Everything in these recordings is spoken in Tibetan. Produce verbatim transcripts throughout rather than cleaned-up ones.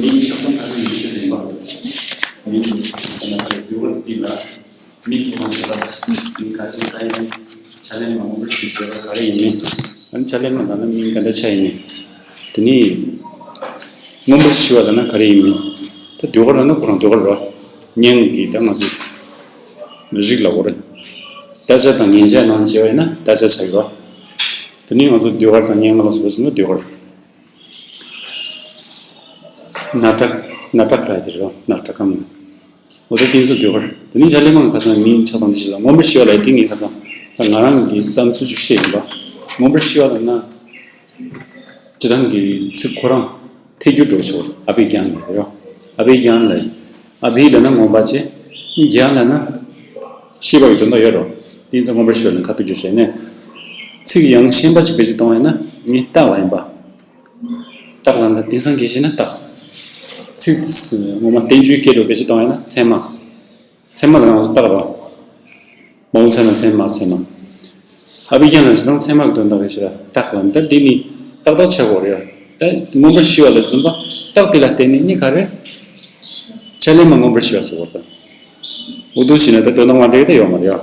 མིང་ཆགས་སྡང་ཁ་སང་ཡིན་ཤེས་ཟིན་པ། མིང་ཆགས་སྡང་ཁ་སང་ཡོད་པ་འདི་ལ། མིང་ཁོ་རང་ཆགས་པ། མིང་ག་ཅི་ག་ཡིན། ཕྱག་ལེན་མ་མངོན་པར་ཞུ་དགོས་པ་ག་རེ་ཡིན་མིན། ཨ་ནི་ཕྱག་ལེན་མ་ལབ་ན་མིང་ག་འདྲ་ཆགས་ཡིན་མིན། དེ་ནི་མངོན་པར་ཞུ་བ་ལབ་ན་ག་རེ་ཡིན་མིན། ད་ཟློས་གར་ལབ་ན་ཁོ་རང་ཟློས་གར་རེད་བ། སྙན་གྱི་ད་ང་ཚོ་རིགས་ལ་འོ་རེད། ད་ཆ་དང་ཉན་ཆ་ནང་བྱས་པ་ཡིན་ན་ད་ཆ་ཆགས་ཡོད་བ། དེ་ནི་ང་ཚོ་ཟློས་གར་དང་སྙན་ངག་ལ་སོགས་པ་ཟེར་ན་ཟློས་གར། ནཱ་ཊ་ཀ། ནཱ་ཊ་ཀ་ལབ་དེ་རེད། ནཱ་ཊ་ཀམ། འོ་ད་དེང་སང་ཟློས་གར། དེ་ནས་ཕྱག་ལེན་མ་ཁ་སང་མིང་ཆགས་སྡང་དེ་ཞིག་ལ་མངོན་པར་ཞུ་བ་ལབ་དེ་ངས་ཁ་སང་ད་ང་རང་གི་བསམ་ཚུལ་ཅིག་བཤད་ཡིན་པ། མངོན་པར་ཞུ་བ་ལབ་ན། སྤྱིར་བཏང་གི་ཚིག་ཁོ་རང་ཐད་སྒྱུར་འགྲོ་ཆོག་ཨ་བྷི་གྱཱན་ལབ་རེད། ཨ་བྷི་གྱཱན་ལབ། ཨ་བྷི་ལབ་ན་མངོན་པ་བྱས། གྱཱན་ལབ་ན་ཤེས་པ་གི་དོན་དག་ཡོད་རེད། དེང་སང་མངོན་པར་ཞུ་བ་ལབ་ཁ་ཐུག་སྒྱུར་བྱས་ནས། ཚིག་ཡང་ཤན་པ་ཅིག་བེད་སྤྱོད་གཏོང་བ་ཡིན་ན་ངས་རྟགས་ལབ་ཡིན་པ། རྟགས་ལབ་ན་དེང་སང་གི་བཤད་ན་རྟགས། ཚིག་ངོ་མ་བསྟན་བཅོས་སྐད་དུ་བེད་སྤྱོད་གཏོང་བ་ཡིན་ན་ཚད་མ། ཚད་མ་ལབ་ན་རྟགས་རེད། མ་འོངས་ཚད་མ་ཚད་མ་ཚད་མ། ཨ་བྷི་གྱཱན་ལབ་ན་ཚད་མ་གི་དོན་དག་རེད་ཤག་རྟགས་ལབ་ན་ད་འདི་ནི་རྟགས་དག་ཆགས་དགོས་རེད། ད་མངོན་པར་ཞུ་བ་ལ་བརྩོན་པ། རྟགས་དེ་ལ་བརྟེན་ནས་ནི་ག་རེ། ཕྱག་ལེན་མ་མངོན་པར་ཞུ་བ་ཟེར་བ་དང་། འོ་འདུག་བྱས་ན་ད་དོན་དག་མ་འདྲ་གི་ད་ཡོད་མ་རེད་ཡ།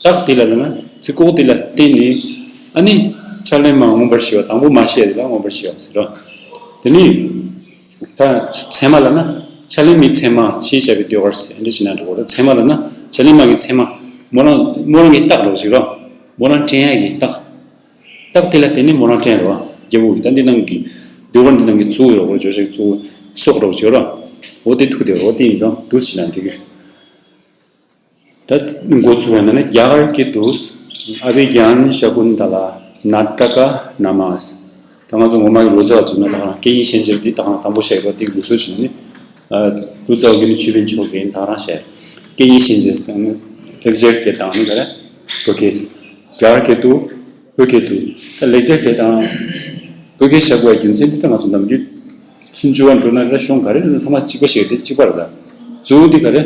རྟགས་དེ་ལ་ལབ་ན་ཚིག་ཁོག་དེ་ལ་བརྟེན་ནས་ཨ་ནི་ཕྱག་ལེན་མ་མངོན་པར་ཞུ་བ་དང་པོ་མ་བཤད་དེ་ལ་མངོན་པར་ཞུ་བ་ཟེར་རོ། དེ་ནི་ད་ཚད་མ་ལབ་ན་ཕྱག་ལེན་མའི་ཚད་མ་ཞེས་བྱ་བའི་ཟློས་གར་ཟེར་འདི་བྱས་ན་འགྲིག་གོ་རེད། ཚད་མ་ལབ་ན་ཕྱག་ལེན་མ་གི་ཚད་མ་མོ་རང་མོ་རང་གི་རྟགས་རོ་ཞིག་རོ། མོ་རང་དྲན་ཡ་གི་རྟགས། རྟགས་དེ་ལ་བརྟེན་ནས་མོ་རང་དྲན་རོ། རྒྱལ་པོ་གི་ད་འདི་ནང་གི་ཟློས་གར་འདི་ནང་གི་གཙོ་བོ་རོ་བརྗོད་བྱ་གི་གཙོ་བོ་སྲོག་རོ་ཞིག་རོ། འོ་དེ་ཐུག་དེ་རོ་དེ་ཡིན་ཙང་འདུག་བྱས་ན་འགྲིག་གི། ད་འགོ་བཙུགས་པ་ཡིན་ན་རྒྱ་གར་སྐད་དུ། ཨ་བྷི་གྱཱན་ཤ་ཀུན་ཏ་ལ་ནཱ་ཊ་ཀ་ན་མ། ད་ང་ཚོ་ངོ་མ་གི་ལོ་ཙཱ་བ་བཙུགས་ན་ད་ག་རང་སྐད་ཡིག་ཤན་སྦྱར་འདི་ད་ག་རང་དང་པོ་བཤད་དགོས་དེ་ལུགས་སྲོལ་བྱས་ནས། ལོ་ཙཱ་བ་དགེ་འདུན་ཆོས་འཕེལ་མཆོག་གིས་ད་ག་རང་བཤད། སྐད་ཡིག་ཤན་སྦྱར་དང་ནི་ལེགས་སྦྱར་སྐད་དང་ནི་ག་རེ། བོད་སྐད། རྒྱ་གར་སྐད་དུ། བོད་སྐད་དུ། ད་ལེགས་སྦྱར་སྐད་དང་། བོད་སྐད་བྱ་དགོས་པའི་རྒྱུ་མཚན་འདི་ད་ང་ཚོ་ནམ་རྒྱུན། སུམ་ཅུ་པ་འགྲོ་ན་རེད་གཞུང་ག་རེ་འགྲོ་ན་ཚང་མ་གཅིག་པ་ཞིག་རེད་དེ་གཅིག་པ་རེད་ད། གཙོ་བོ་འདི་ག་རེ།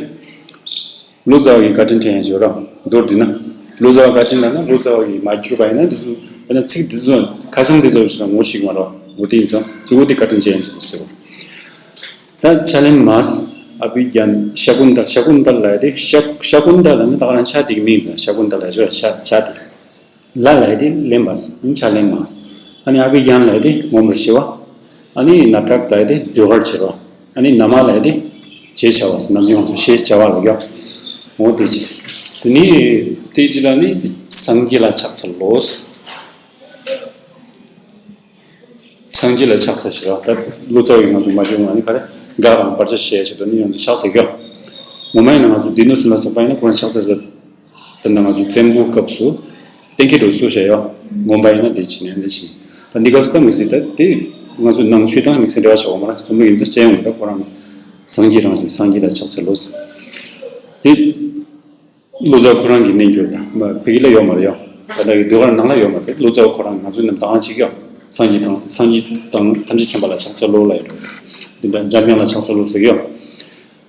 ལོ་ཙཱ་བ་ཡིས་བཀའ་དྲིན་དྲན་ཡང་བརྗོད་རོགས་མདོར་བསྡུས་ན། ལོ་ཙཱ་བ་བཀའ་དྲིན་ལབ་ན་ལོ་ཙཱ་བ་ཡིས་མ་བསྒྱུར་བ་ཡིན་ན་འདི་ཚོ་དཔེར་ན་ཚིག་འདི་ཚོ་ཁ་བྱང་འདི་ཚོ་ཞིག་ལ་ངོ་ཤེས་ཀྱི་མ་རེད་བ། འོ་དེ་ཡིན་ཙང་གཙོ་བོ་དེ་བཀའ་དྲིན་དྲན་ཡང་བརྗོད་ཟེར་བ། ད་ཕྱག་ལེན་མ། ཨ་བྷི་གྱཱན་ཤ་ཀུན་ཏ་ཤ་ཀུན་ཏ་ལབ་དེ་ཤ་ཤ་ཀུན་ཏ་ལབ་ན་ད་ག་རང་ཕྱག་དེ་གི་མིང་ལ་ཤ་ཀུན་ཏ་ལབ་ཞོ་ཕྱག་ཕྱག་དེ། ལ་ལབ་དེ་ལེན་པ་ཕྱག་ལེན་མ། ཨ་ནི་ཨ་བྷི་གྱཱན་ལབ་དེ་མངོན་པར་ཞུ་བ། ཨ་ནི་ནཱ་ཊ་ཀ་ལབ་དེ་ཟློས་གར་བྱེད་པ། ཨ་ནི་ན་མ་ལབ་དེ་བྱེད་བྱ་བ་ཟེར་ནམ་ཡོང་ཚུལ་ཞེས་བྱ་བ་ལ་ཡོད། འོ་དེ་ཅི། དེ་ནི་དེ་ཅི་ལ་ནི་སངས་རྒྱས་ལ་ཕྱག་འཚལ་ལོ། སངས་རྒྱས་ལ་ཕྱག་འཚལ་ཞེས་པ་ད་ལོ་ཙཱ་བའི་ང་ཚོ་མ་བྱུང་བ་ནི་ག་རེ་དགའ་རང་བར་ཆད་ཞེས་བྱེད་དོ་ནི་ཡོང་དུ་ཕྱག་འཚལ་གྱི་ཡོད། ངོ་མ་ཡིན་ན་ང་ཚོ་སྡེ་སྣོད་གསུམ་ལ་སོགས་པ་ཡིན་ན་ཁོ་རང་ཕྱག་འཚལ་ཟེར། དེ་ན་ང་ཚོ་བཙན་པོའི་སྐབས་སུ་གཏན་འཁེལ་འགྲོ་སུ་བྱས་ཡོད། ངོ་མ་ཡིན་ན་དེ་བྱས་ནས་འདི་བྱས། ད་འདི་སྐབས་སུ་ད་དམིགས་བསལ་ད་དེ་ང་ཚོ་ནང་ཆོས་དང་དམིགས་བསལ་འབྲེལ་བ་ཆགས་པ་མ་རེད། རྩོམ་རིག་ཡིན་ཙང་སྤྱི་ཡོངས་ཀྱི་ད་ཁོ་རང་ནི་སངས་རྒྱས་རང་བཞིན་སངས་རྒྱས་ལ་ཕྱག་འཚལ་ལོ་ཟེར། དེ། ལོ་ཙཱ་བ་ཁོ་རང་གི་རྣལ་འབྱོར་དང་མ་བོད་ཡིག་ལ་ཡོད་མ་རེད་ཡོད། ད་ལྟ་གི་ཟློས་གར་ནང་ལ་ཡོད་མ་རེད། ལོ་ཙཱ་བ་ཁོ་རང་ང་ཚོའི་རྣམས་དང་གཅིག་ཡོད། སངས་རྒྱས་དང་སངས་རྒྱས་དང་ཐམས་ཅད་མཁྱེན་པ་ལ་ཕྱག་འཚལ་ལོ་ལ་ཡོད། འདི་འདྲ་འཇམ་དབྱངས་ལ་ཕྱག་འཚལ་ལོ་ཟེར་གི་ཡོད།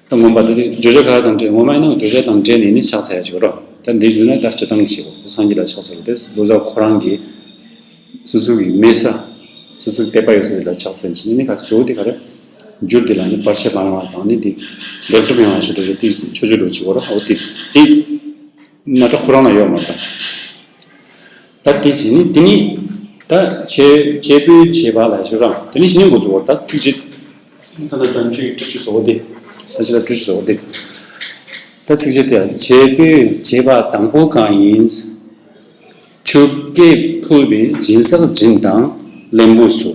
ད་མངོན་པ་དེ་བརྗོད་བྱ་ག་དང་འབྲེལ་ངོ་མ་ཡིན་ན་བརྗོད་བྱ་དང་འབྲེལ་ནས་ནི་ཕྱག་འཚལ་ཡ་ཅིག་རོ། ད་འདི་བརྗོད་ན་ད་སྤྱིར་བཏང་གི་ཞིག་གོ། སངས་རྒྱས་ལ་ཕྱག་འཚལ་ལོ་དེ་ལོ་ཙཱ་བ་ཁོ་རང་གི་སོ་སོ་གི་མོས་ས། སོ་སོ་གི་དད་པ་ཡོད་ས་དེ་ལ་ཕྱག་འཚལ་ཕྱིན་ནི་ག་གཙོ་བོ་དེ་ག་རེ། འགྱུར་དེ་ལ་ནི་བར་ཆད་མ་ཡོང་བ་དང་ནི་དེ་ལེགས་གྲུབ་ཡོང་བ་ཞུ་འདོད་དེ་མཆོད་བརྗོད་འགྲོ་གཅིག་གོ་ར། འོ་དེ་དེ་ན་ད་ཁོ་རང་ལ་ཡོད་མ་རེད། ད་དེ་བྱས་ནི་དེ་ནི་ད་བྱེད་བྱེད་པོས་བྱེད་པ་ལ་ཞུ་ར། དེ་ནི་ཞི་ནི་འགོ་ཚུགས་པར་ད་ཚིགས་བཅད། ད་ད་དམ་ཆོས་ཀྱི་སྤྲུལ་ཆུ་བཟོ་བ་དེ། ད་ཅི་ལ་སྤྲུལ་ཆུ་བཟོ་བ་དེ། ད་ཚིགས་བཅད་དེ་བྱེད་པོས་བྱེད་པ་དང་པོ་གང་ཡིན། ཆུ་སྐྱེས་ཕུལ་བའི་སྦྱིན་སྲེག་སྦྱིན་དང་ལེན་པོ་སོ།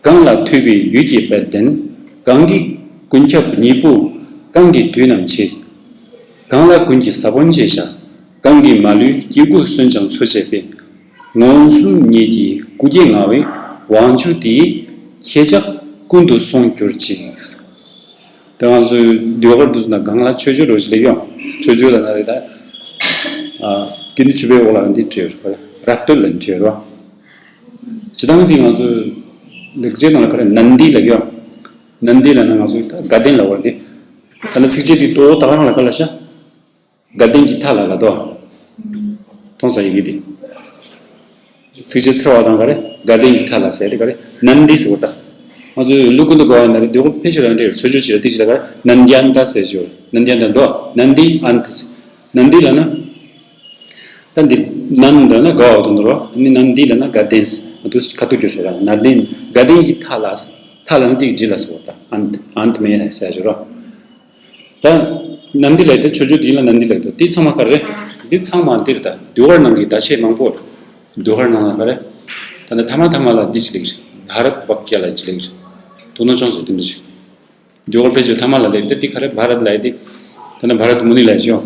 གང་ལ་ཐོས་པའི་ཡུལ་གྱི་དཔལ་ལྡན། གང་གི་ཀུན་ཁྱབ་སྙིང་པོ། གང་གི་དུས་རྣམས་ཆེ། གང་ལ་ཀུན་གྱི་ས་བོན་ཆེ་བྱ། གང་གིས་མ་ལུས་སྐྱེ་དགུ་གསོན་ཀྱང་འཚོ་བྱེད་པའི། མངོན་སུམ་ཉིད་ཀྱི་སྐུ་སྐྱེ་ང་བའི་དབང་ཕྱུག་དེའི། ཁྱེད་ཅག་ཀུན་ཏུ་སོང་གྱུར་ཅིག། དེ་ང་ཚོའི་ཟློས་གར་དུ་ན་གང་ལ་མཆོད་བརྗོད་རོ་ཞིག་ལས་ཡོང་། མཆོད་བརྗོད་ལ་ན་རེ་ད། ཀུན་ཏུ་ཆུ་བའི་འོག་ལ་འདི་བྲིས་ཡོད་རེད། རབ་བསྟོད་ལ་བྲིས་ཡོད་རེད། སྤྱི་བཏང་འདི་ང་ཚོའི་ལེགས་སྦྱར་ནང་ལ་ག་རེ་ནན་དི་ལ་ཡོད། ནན་དི་ལ་ན་ང་ཚོའི་ད་དགའ་ལྡན་ལ་བར་འདི། ད་ནི་ཚིགས་བཅད་འདི་ཏོ་ད་ག་རང་ལ་ག་ལ་ཤ། དགའ་ལྡན་གྱི་མཐའ་ལ་ལ་དོ། མཐོང་ས་ཡི་གེ་འདི། ཚིགས་བཅད་ཚར་བ་དང་ག་རེ་དགའ་ལྡན་གྱི་མཐའ་ལ་ཟེར་ཏེ་ག་རེ་ནན་དི་ཟེར་བ་ད། ང་ཚོས་ཀླུ་ཀུན་ཏུ་དགའ་བ་ཡིན་ན་རེད། འདི་ཁོ་ཕལ་ཆེར་རང་འདྲ་རེད། མཆོད་བརྗོད་ཅིག་ལ་ཏིག་ཅིག་ལ་ག་ནནྡྱནྟ་ཟེར་ཞོར་ནནྡྱནྟ་འདོ་ནནྡི་ཨནྟ་ཟེར། ནནྡི་ལབ་ན། ད་འདི་ནནྡ་ན་དགའ་བ་དོན་དུ་རོ། ནི་ནནྡི་ལབ་ན་དགའ་ལྡན་ཟེར། ང་ཚོས་ཁ་ཐུག་བསྒྱུར་ཞོར་ར་ནནྡན་དགའ་ལྡན་གྱི་མཐའ་ལ་ཟེར། མཐའ་ལབ་ན་ཏིག་ཇི་ལ་ཟེར་བ་ད་ཨནྟ་ཨནྟ་མེ་ཟེར་ཞོར་རོ། ད་ནན་དི་ལབ་དེ་མཆོད་བརྗོད་འདི་ལ་ནན་དི་ལབ་དོ། འདི་ཚང་མ་ག་རེ། འདི་ཚང་མ་འདིར་ད་ཟློས་གར་ནང་གི་བརྡ་ཆད་མང་པོ་རེད། ཟློས་གར་ནང་ལ་ག་རེ། ད་ནི་ཐ་མ་ཐ་མ་ལ་འདི་ཅི་ལེགས་རེད། བྷ་རད་ཝ་ཀྱ་ལ་ཅི་ལེགས་རེད། དོ་སྣང་ཅུང་ཟད་དེ་འདྲ་ཞིག་ཟློས་གར་ཕལ་ཆེར་ཐ་མ་ལ་ལེགས་ཏེ་འདི་ག་རེ་བྷ་རད་ལབ་དེ། ད་ནི་བྷ་རད་མུ་ནི་ལ་ཅི་ཡོང་།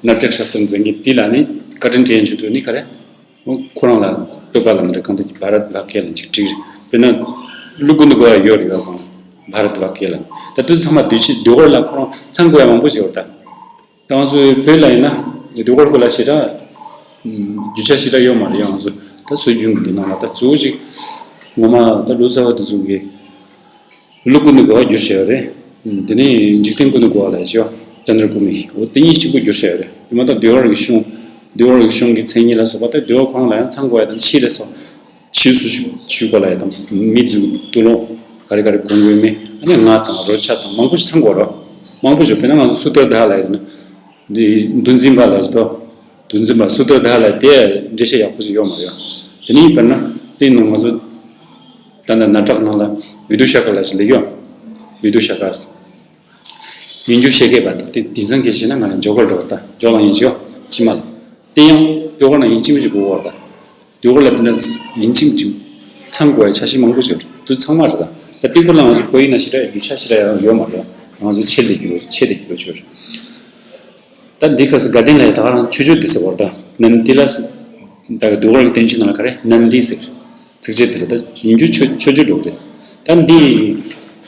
ནཱ་ཏྱ་ཤ་སྟྲ་འཛིན་གྱི་འདི་ལ་ནི་བཀའ་དྲིན་དྲན་བྱེད་དུ་ནི་ག་རེ། ཁོ་རང་ལ་བསྟོད་པ་ལ་མི་འདྲ་གང་ལྟར་གྱི་བྷ་རད་ཝ་ཀྱ་ལ་ཅིག་བྲིས་རེད། དཔེར་ན་ཀླུ་ཀུན་ཏུ་དགའ་བ་ཡོད་རེད་ཡོད་གང་། བྷ་རད་ཝ་ཀྱ་ལ། ད་དུས་ཚང་མ་དུས་ཆེན་ཟློས་གར་ལ་ཁོ་རང་ཚང་དགོས་ཡ་མང་པོ་ཞིག་ཡོད་ད། ད་ང་ཚོའི་བོད་ལ་ཡིན་ན་ཟློས་གར་སྐོར་ལ་ཞེ་དྲག་རྒྱུ་ཆ་ཞེ་དྲག་ཡོད་མ་རེད་ཡང་ང་ཚོ་ད་སྲོལ་རྒྱུན་གྱི་ནང་ལ་ད་གཙོ་བོ་ཅིག་ངོ་མ་ད་ལོ་ཙཱ་བ་དེ་ཚོ་གི་ཀླུ་ཀུན་ཏུ་དགའ་བ་བསྒྱུར་བྱས་ཡོད་རེད། དེ་ནས་འཇིག་རྟེན་ཀུན་ཏུ་དགའ་བ་ལ་ཞེས་པ་ཅན་དྲ་ཀུ་མི་འོ་དེ་གཉིས་གཅིག་པུ་བསྒྱུར་བྱས་ཡོད་རེད། དེ་མ་གཏོགས་ཟློས་གར་གྱི་གཞུང་ཟློས་གར་གྱི་གཞུང་གི་མཚན་ཉིད་ལ་སོགས་པ་དེ་ཟློས་གར་ཁོ་རང་ལ་ཡང་ཚང་དགོས་ཡ་དང་ཕྱིས་ལས་སོགས་ཕྱིས་སུ་ཞུ་ཞུ་དགོས་ལ་ཡ་དང་མི་ཚོས་དུ་ལོ་ག་རེ་ག་རེ་གོན་དགོས་མེད་ཨ་ནི་ང་དང་རོལ་ཆ་དང་མང་པོ་ཞིག་ཚང་དགོས་རོགས་མང་པོ་ཞིག་དཔེར་ན་ང་ཚོ་སུ་ཏྲ་དྷ་ལ་ཡ་དང་འདི་འདུལ་འཛིན་པ་ལ་ཞིག་ཏོ། འདུལ་འཛིན་པ་སུ་ཏྲ་དྷ་ལ་དེ་འགྲེལ་བཤད་ཡག་པོ་ཞིག་ཡོད་མ་རེད། དེ་ནི་དཔེར་ན་དེ་ནང་ང་ཚོ་ད་ལྟ་ནཱ་ཊག་ནང་ལ་བི་དུ་ཤ་ཀ་ལ་ཞིག་ལེགས་ཡོད། བི་དུ་ཤ་ཀ་ཡིན་རྒྱུ་ཤེས་མཁས་པ་དེ་དེང་སང་སྐད་བཤད་ན་ང་ལ་འཇོག་གར་འགྲོ་བ་ད་འཇོག་ལ་ཡིན་ཞིག་ཡོད་ཕྱི་མ་ལ་དེ་ཡང་ཟློས་གར་ནང་ཡིན་གཅིག་མིན་གཅིག་གོ་བར་ད། ཟློས་གར་ལ་དེ་ན་ཡིན་གཅིག་མིན་གཅིག་ཚང་དགོས་ཡ་འཆར་གཞི་མང་པོ་ཞིག་འདུག་ཚང་མ་རེད་ད། ད་དེ་སྐོར་ལ་ང་ཚོ་བོད་ཡིག་ནང་ཞེ་དྲག་རྒྱུ་ཆ་ཞེ་དྲག་ཡང་ཡོད་མ་རེད། ང་ཚོ་ཆེད་ལས་རྒྱུ་ཆེད་དེ་རྒྱུ་ཆོས་རེད། ད་འདི་ཁ་སི་དགའ་ལྡན་ལ་ཡ་ད་ག་རང་མཆོད་བརྗོད་འདི་ཟེར་བར་ད་ནན་དི་ལ་སི་ད་ག་ཟློས་གར་གྱི་བསྟན་བཅོས་ནང་ལ་ག་རེ་ནན་དི་ཟེར་ཚིགས་བཅད་དེ་ལ་ད་ཡིན་རྒྱུ་མཆོད་མཆོད་བརྗོད་འགྲོ་གི་རེད། ད་འདི་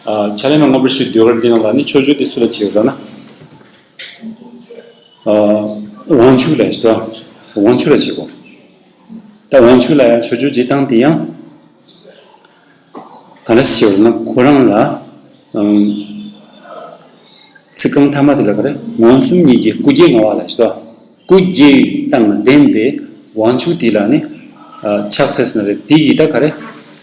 ཕྱག་ལེན་མ་དངོས་པོར་ཞུ་ཟློས་གར་འདི་ནང་ལ་ནི་མཆོད་བརྗོད་འདི་སུ་ལ་བྱེད་ཡོད་ལ་ན། དབང་ཕྱུག་ལ་ཞིག་དང་དབང་ཕྱུག་ལ་བྱེད་དགོས། ད་དབང་ཕྱུག་ལ་ཡང་མཆོད་བརྗོད་བྱེད་སྟངས་དེ་ཡང་ག་འདྲ་ཞིག་བྱེད་དགོས་ན་ཁོ་རང་ལ་ཚིག་རྐང་ཐ་མ་དེ་ལ་ག་རེ་མངོན་སུམ་ཉིད་ཀྱི་སྐུ་བརྒྱད་བསྔོ་བ་ལ་ཞིག་དང་སྐུ་བརྒྱད་དང་ལྡན་པའི་དབང་ཕྱུག་དེ་ལ་ནི་ཕྱག་འཚལ་ཟེར་ན་རེད། དེ་ཡི་ད་ག་རེ་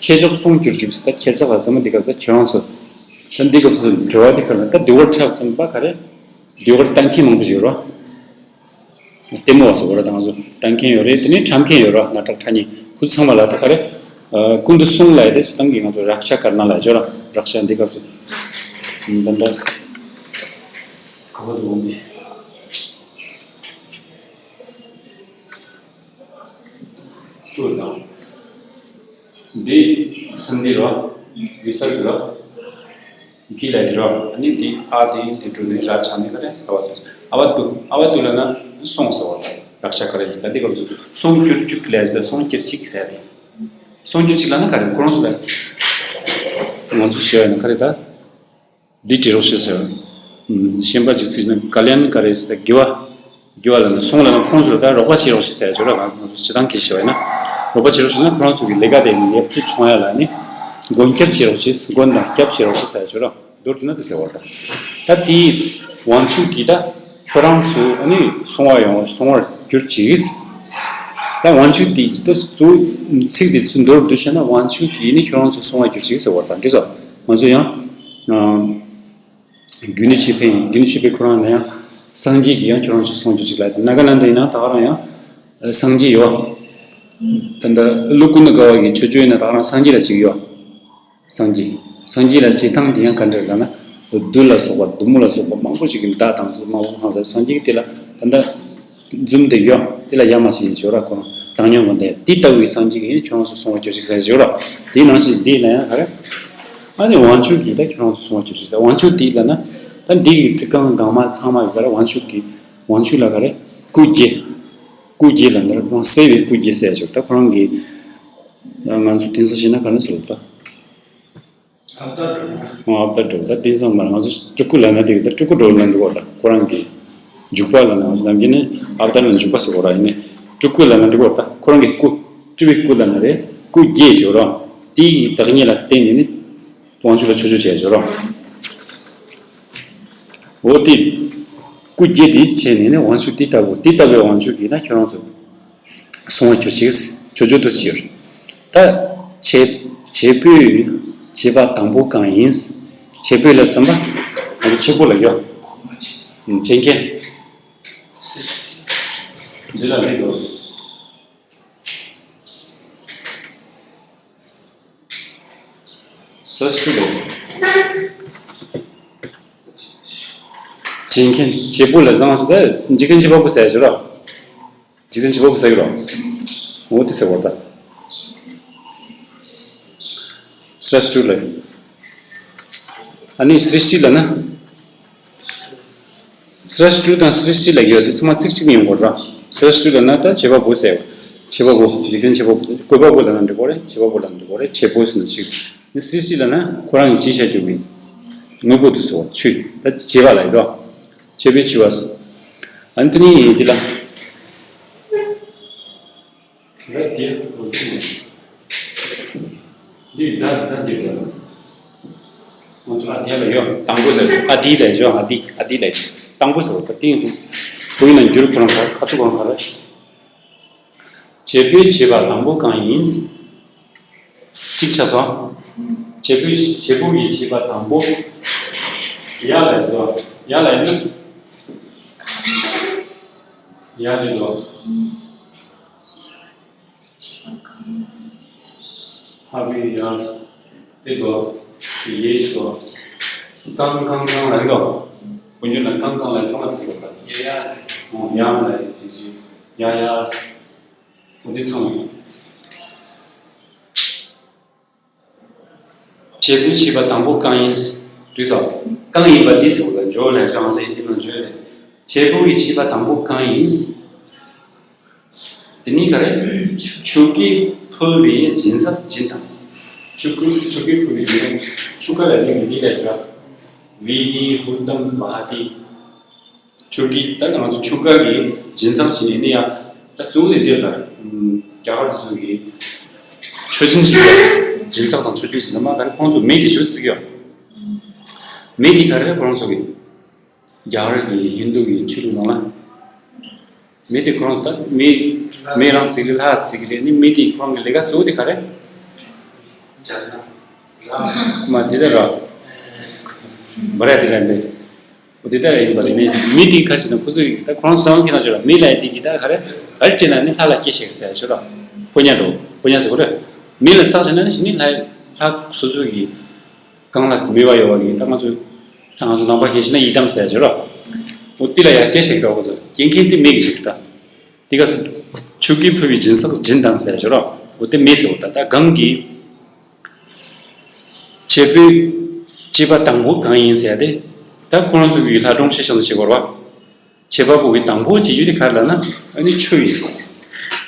ཁྱེད་ཅག་སོང་གྱུར་ཅིག་ཟེར་ད་ཁྱེད་ཅག་ལ་ཟེར་མ་འདི་ག་ཟེར་ད་ཁྱེད་རང་ཚོ་ད་འདི་སྐབས་སུ་འབྲེལ་བ་འདི་ག་ལ་ད་འདི་བར་ཁྱབ་ཚང་པ་ག་རེ། ལྡེ་བར་ལྟ་མཁན་མང་པོ་ཞིག་ཡོད་རེད། ལྟད་མོ་བ་སོགས་རེད་དང་སོ་ལྟ་མཁན་ཡོད་རེད། དེ་ནས་འཁྲབ་མཁན་ཡོད་རེད། ནཱ་ཊག་འཁྲབ་མཁན་ཁོ་ཚང་མ་ལ་ད་ག་རེ། ཀུན་ཏུ་གསུང་ལ་ཡ་དེ་སི་ཏང་གི་ང་ཚོ་རཀྵ་ཀ་ར་ན་ལ་ཡོད་ར་རཀྵ་འདི་སྐབས་སུ་འདི་འདྲ་ག་བ་དུ་འོང་དེ། ལྟོས་དང་། འདི་སན་འདི་ར། འདི་ས་གི་ར། གི་ལ་འདི་ར། ཨ་ནི་འདི་ཨ་འདི་འདི་འགྲོ་ནི་ར་ཆ་ནི་ག་རེ་ཨ་བ་ཏུ། ཨ་བ་ཏུ། ཨ་བ་ཏུ་ལ་ན་སོང་ས་བ་ལ། རཀྵ་ཀ་ར་ཡིན་ས་འདི་སྐབས་སུ་སོང་གྱུར་ཅིག་ལ་ཡིན་ས་སོང་གྱུར་ཅིག་ཟེར་ཏེ། སོང་གྱུར་ཅིག་ལ་ན་ག་རེ་ཁོ་རང་སུ་ལ། ང་ཚོ་ཤེས་ཡ་ན་ག་རེ་ད། འདི་བྲིས་རོགས་ཞེས་ཟེར། ཤན་པ་ཅིག་ཚིག་ན་ག་ལ་ཡན་ག་རེ་ཟེར་དགེ་བ། དགེ་བ་ལ་ནི་སོང་ལ་ནི་ཁོང་ཚོ་ལ་ད་རོགས་པ་བྱེད་རོགས་ཞེས་ཟེར་ཡ་ཅོ་ར་གང་ཁོང་ཚོ་སྤྱི་བཏང་གི་ཞེས་པ་ཡིན་ན། རོགས་པ་བྱེད་རོགས་ཞེས་ན་ཁོ་རང་ཚོ་གི་ལས་ཀ་དེ་ལེགས་པོ་བྱུང་ཡ་ལ་ནི། མགོན་སྐྱབས་བྱེད་རོགས་ཞེས་མགོན་དང་སྐྱབས་བྱེད་རོགས་ཞེས་ཟེར་ཡ་ཅོ་ར་མདོར་བསྡུ་ན་དེ་ཟེར་བ་རེད། ད་དེའི་དབང་ཕྱུག་གིས་ད་ཁྱོད་རང་ཚོ་ཨ་ནི་སོང་བ་ཡོང་བ་སོང་བར་གྱུར་ཅིག་ད་དབང་ཕྱུག་དེ་ཚོ་ཚིག་དེ་ཚོ་མདོར་བསྡུ་བྱས་ན་དབང་ཕྱུག་གིས་ནི་ཁྱོད་རང་ཚོ་སོང་བར་གྱུར་ཅིག་ཟེར་བ་རེད། ད་འདི་ཚོ་ང་ཚོ་ཡང་། རྒྱུ་ནི་ཆོས་འཕེལ་ཡིན། རྒྱུ་ནི་ཆོས་འཕེལ་ཁོ་རང་ལ་ཡང་སངས་རྒྱས་ཀྱི་ཡང་ཁྱོད་རང་ཚོ་སོང་རྒྱུ་ཅིག་ལ་ཡང་ནཱ་ག་ནཱ་ད་ཡིན་ན་ད་ག་རང་ཡང་སངས་རྒྱས་ཡོད། ད་ལྟ་ཀླུ་ཀུན་ཏུ་དགའ་བ་གི་མཆོད་བརྗོད་ཡིན་ན་ད་ག་རང་སངས་རྒྱས་ལ་གཅིག་ཡོད། སངས་རྒྱས་སངས་རྒྱས་ལ་བྱེད་སྟངས་དེ་ཡང་ག་འདྲ་ལ་ན་བདུད་ལ་སོགས་པ་བདུད་མོ་ལ་སོགས་པ་མང་པོ་ཞིག་གི་མདའ་དང་ཚོ་མང་པོ་འཕངས་ས་སངས་རྒྱས་ཀྱི་དེ་ལ་ད་ལྟ། འཛུམ་དེ་ཡོ། དེ་ལ་ཡ་མ་ཞིག་ཡིན་ཞོར་ར་ཁོ་རང་བཏང་སྙོམས་ཀྱི་འདི་དེ་ལྟ་བུའི་སངས་རྒྱས་ཀྱིས་ཁྱོད་རང་ཚོ་སོང་བ་ཅོ་ཞིག་ཟེར་ཞོར་ར། དེའི་ནང་བཞིན་འདི་ན་ཡང་ག་རེ། ཨ་ནི་དབང་ཕྱུག་གིས་ད་ཁྱོད་རང་ཚོ་སོང་བ་ཅོ་ཞིག་ཟེར། དབང་ཕྱུག་དེ་ལ་ན་ད་འདི་གི་ཚིག་རྐང་སྒང་མ་ཚང་མ་གི་ག་རེ་དབང་ཕྱུག་གིས་དབང་ཕྱུག་ལ་ག་རེ་སྐུ་བརྒྱད། སྐུ་བརྒྱད་ལ་འདི་ར་ཁོ་རང་གསལ་བའི་སྐུ་བརྒྱད་ཟེར་ཞོར་ད་ཁོ་རང་གིས་ང་ཚོ་དེང་སང་བཤད་ན་ག་རེ་ཟེར་ལ་ད། ཨ་བཏར་འགྲོ་ད་དེང་སང་མ་ང་ཚོ་སྤྲུལ་སྐུ་ལབ་ན་དེ་གི་ད་སྤྲུལ་སྐུ་འགྲོ་ལབ་འདུག་གོ་ད་ཁོ་རང་གི་འཇུག་པ་ལབ་ན་ང་ཚོ་ནམ་རྒྱུན་ནི་ཨ་བཏར་ལ་འཇུག་པ་ཟེར་གོ་ར་ཡིན་ནི་སྤྲུལ་སྐུ་ལབ་ན་འགྲིག་གོ་ད་ཁོ་རང་གི་སྐུ་སྤྲུལ་པའི་སྐུ་ལབ་ན་རེད། སྐུ་བརྒྱད་བྱོས་རོགས་དེ་ཡི་བདག་ཉིད་ལ་བརྟེན་ནས་ནི་དབང་ཕྱུག་ལ་མཆོད་བརྗོད་བྱས་བྱོས་རོགས། འོ་དེ་སྐུ་བརྒྱད་དེ་བྱས་ནས་ནི་དབང་ཕྱུག་དེ་ལྟ་བུ་དེ་ལྟ་བུའི་དབང་ཕྱུག་གིས་ན་ཁྱོད་རང་ཚོ། སོང་བ་གྱུར་ཅིག་ཆོས་སྤྱོད་དུ་ཅིག་ཡོད། ད་བྱེད་བྱེད་པོས་ བྱེད་པ་དང་པོ་གང་ཡིན། བྱེད་པོ་ལ་ཙམ་པ། ང་ཚོ་བྱེད་པོ་ལ་ཡོད། བྱེད་མཁན། འདི་ལ་མེད་དོ། སོ་སོ་ལོ། བྱེད་མཁན་བྱེད་པོ་ལ་བཟང་སུ་ད་འཇིག་རྟེན་བྱེད་པ་པོ་ཟེར་ཞོར་ར། འཇིག་རྟེན་བྱེད་པ་པོ་ཟེར་གི་ར། འོ་དེ་ཟེར་བ་ད། སྲ་སྤྲུལ་ལ། ཨ་ནི་སྲི་སྤྲི་ལ་ན། སྲ་སྤྲུལ་དང་སྲི་སྤྲི་ལ་ཡོད་དེ་ཚང་མ་ཚིག་གཅིག་ཡོང་དགོས་ར། སྲ་སྤྲུལ་ལ་ན་ད་བྱེད་པ་པོ་ཟེར། བྱེད་པ་པོ་འཇིག་རྟེན་བྱེད་པ་པོ་བཀོད་པ་པོ་ལ་ན་འགྲིག་གོ་རེད། བྱེད་པ་པོ་ལ་ན་འགྲིག་གོ་རེད། བྱེད་པོ་ཟེར་ན་ཞིག་ནི་སྲི་སྤྲི་ལ་ན་ཁོ་རང་གི་ཅི་བྱ་རྒྱུ་མིན། དངོས་པོ་དུ་ཟེར་བ་ཆུ་ད་བྱེད་པ་ལ་ཡོད་ར། བྱེད་པའི་ཆུ་བ། ཨ་ནི་དེ་ནི་འདི་ལ། ད་དེ་འདི་ད་ད་དེ་ང་ཚོ་ཨ་དེ་ལ་ཡོད། དང་པོ་ཟེར་ཨ་དི་ལ་ཡོད། ཨ་དི་ཨ་དི་ལ་ཡོད། དང་པོ་ཟེར་བ་ད་དེ་ཡིན་དུས་བུ་ཡིན་ན་འགྱུར་ཁོ་རང་ག་ཁ་ཐུག་གང་ག་རེད། བྱེད་པོས་བྱས་པ་དང་པོ་གང་ཡིན། གཅིག་ཆགས་སོང་། བྱེད་པོས་བྱེད་པོ་ཡིས་བྱས་པ་དང་པོ། ཡ་ལ་ཡོད་དོ། ཡ་ལ་ཡོད་ན། ཡ་ལ་ཡོད་དོ། ཧ་བི་ཡར་དེ་དོ། ཡེ་ཤོ། ཀང་ཀང་ཀང་ལ་ཡོད་དོ། དཀོན་མཆོག་ལ་ཀང་ཀང་ལ་ཚང་མ་ཚིག་པ། ཡ་ཡ། ཡང་ལ་ཡི་ཅི་ཅི། ཡ་ཡ། འོ་དེ་ཚང་མ། བྱེད་པོས་བྱས་པ་དང་པོ་གང་ཡིན། རིག་སོ། གང་ཡིན་པ་འདི་ཟེར་བ་ལ་འཇོག་ལས་བྱང་ཟེར་ཡིན་དེ་ནང་འཇོག་ལས། བྱེད་པོ་ཡིས་བྱས་པ་དང་པོ་གང་ཡིན། དེ་ནི་ག་རེ། ཆུ་སྐྱེས་ཕུལ་བའི་སྦྱིན་སྲེག་སྦྱིན་དང་། ཆུ་སྐྱེས་ཆུ་སྐྱེས་ཕུལ་བའི་སྦྱིན་སྲེག་ཆུ་ཀ་ལ་ནི་མི་འདི་ལས་བྱ། བི་ནི་ཧུན་དམ་བ་ཧ་ཏི། ཆུ་སྐྱེས་ད་ང་ཚོ་ཆུ་ཀ་གི་སྦྱིན་སྲེག་བྱེད་ནས་ནི་ཡ། ད་གཙོ་བོ་དེ་འདིར་ལ། རྒྱ་གར་ཚོ་གི་མཆོད་སྦྱིན་བྱེད་ཡ། སྦྱིན་སྲེག་དང་མཆོད་སྦྱིན་བྱེད་ས་མ་ག་རེ་ཁོང་ཚོ་མེ་དེ་ཞུ་བརྩི་གི་ཡོད། མེ་དེ་ག་རེ་ཁོ་རང་ཚོ་གི། རྒྱ་གར་གྱི་ཧིན་རྡུ་གི་ཆོས་ལུགས་ནང་ལ། མི་དེ་ཁོ་རང་ད་མི་མི་རང་ཚིག་རེད། ལྷ་ཚིག་རེད། ནི་མི་དེ་ཁོ་རང་གི་ལས་ཀ་གཙོ་བོ་དེ་ག་རེད། མ་དེ་ད་ར། མ་ར་དེ་ར་མེད། འོ་དེ་ད་ར་ཡིན་པ་རེད། མི་མི་དེ་ཁ་ཅིག་ན་ཁོ་ཚོ་ཡིན་ད་ཁོ་རང་སང་གི་ན་ཅོ་ར་མི་ལ་ཡི་དེ་གི་ད་ག་རེ་ག་རེ་བྱས་ན་ནི་ལྷ་ལ་སྐྱེ་ཤེས་ཟེར་ཅོ་ར། ཕོ་ཉ་འགྲོ་ཕོ་ཉ་ཟེར་གོ་རེད། མི་ལ་བསགས་བྱས་ན་ནི་ཞི་ནི་ལྷ་ལྷ་སོ་སོ་གི་གང་ལ་མོས་པ་ཡོད་པ་ཡིན་ད་ང་ཚོས། ད་ང་ཚོ་ནང་པ་ཞེས་བྱས་ན་ཡི་དམ་ཟེར་ཞོར་ར། འོ་དེ་ལ་ཡར་སྐྱེ་ཞིག་འགྲོ་གོ་ཚོ་སྐྱེ་མཁན་དེ་མེད་ཀྱི་ཞིག་ད། དེ་ག་སུ། ཆུ་སྐྱེས་ཕུལ་བའི་སྦྱིན་སྲེག་སྦྱིན་དང་ཟེར་ཞོར་ར། འོ་དེ་མེད་ཟེར་བ་ད་ད་གང་གི། བྱེད་པོས་བྱས་པ་དང་པོ་གང་ཡིན་ཟེར་ཏེ། ད་ཁོ་རང་ཚོ་གི་ལྷ་སྒྲུང་ཆེ་ཞིང་ཞིག་བར་བ། བྱེད་པ་པོ་གི་དང་པོ་བྱེད་རྒྱུ་དེ་ག་རེ་ལབ་ན་ཨ་ནི་ཆུ་ཡིན་ཟེར།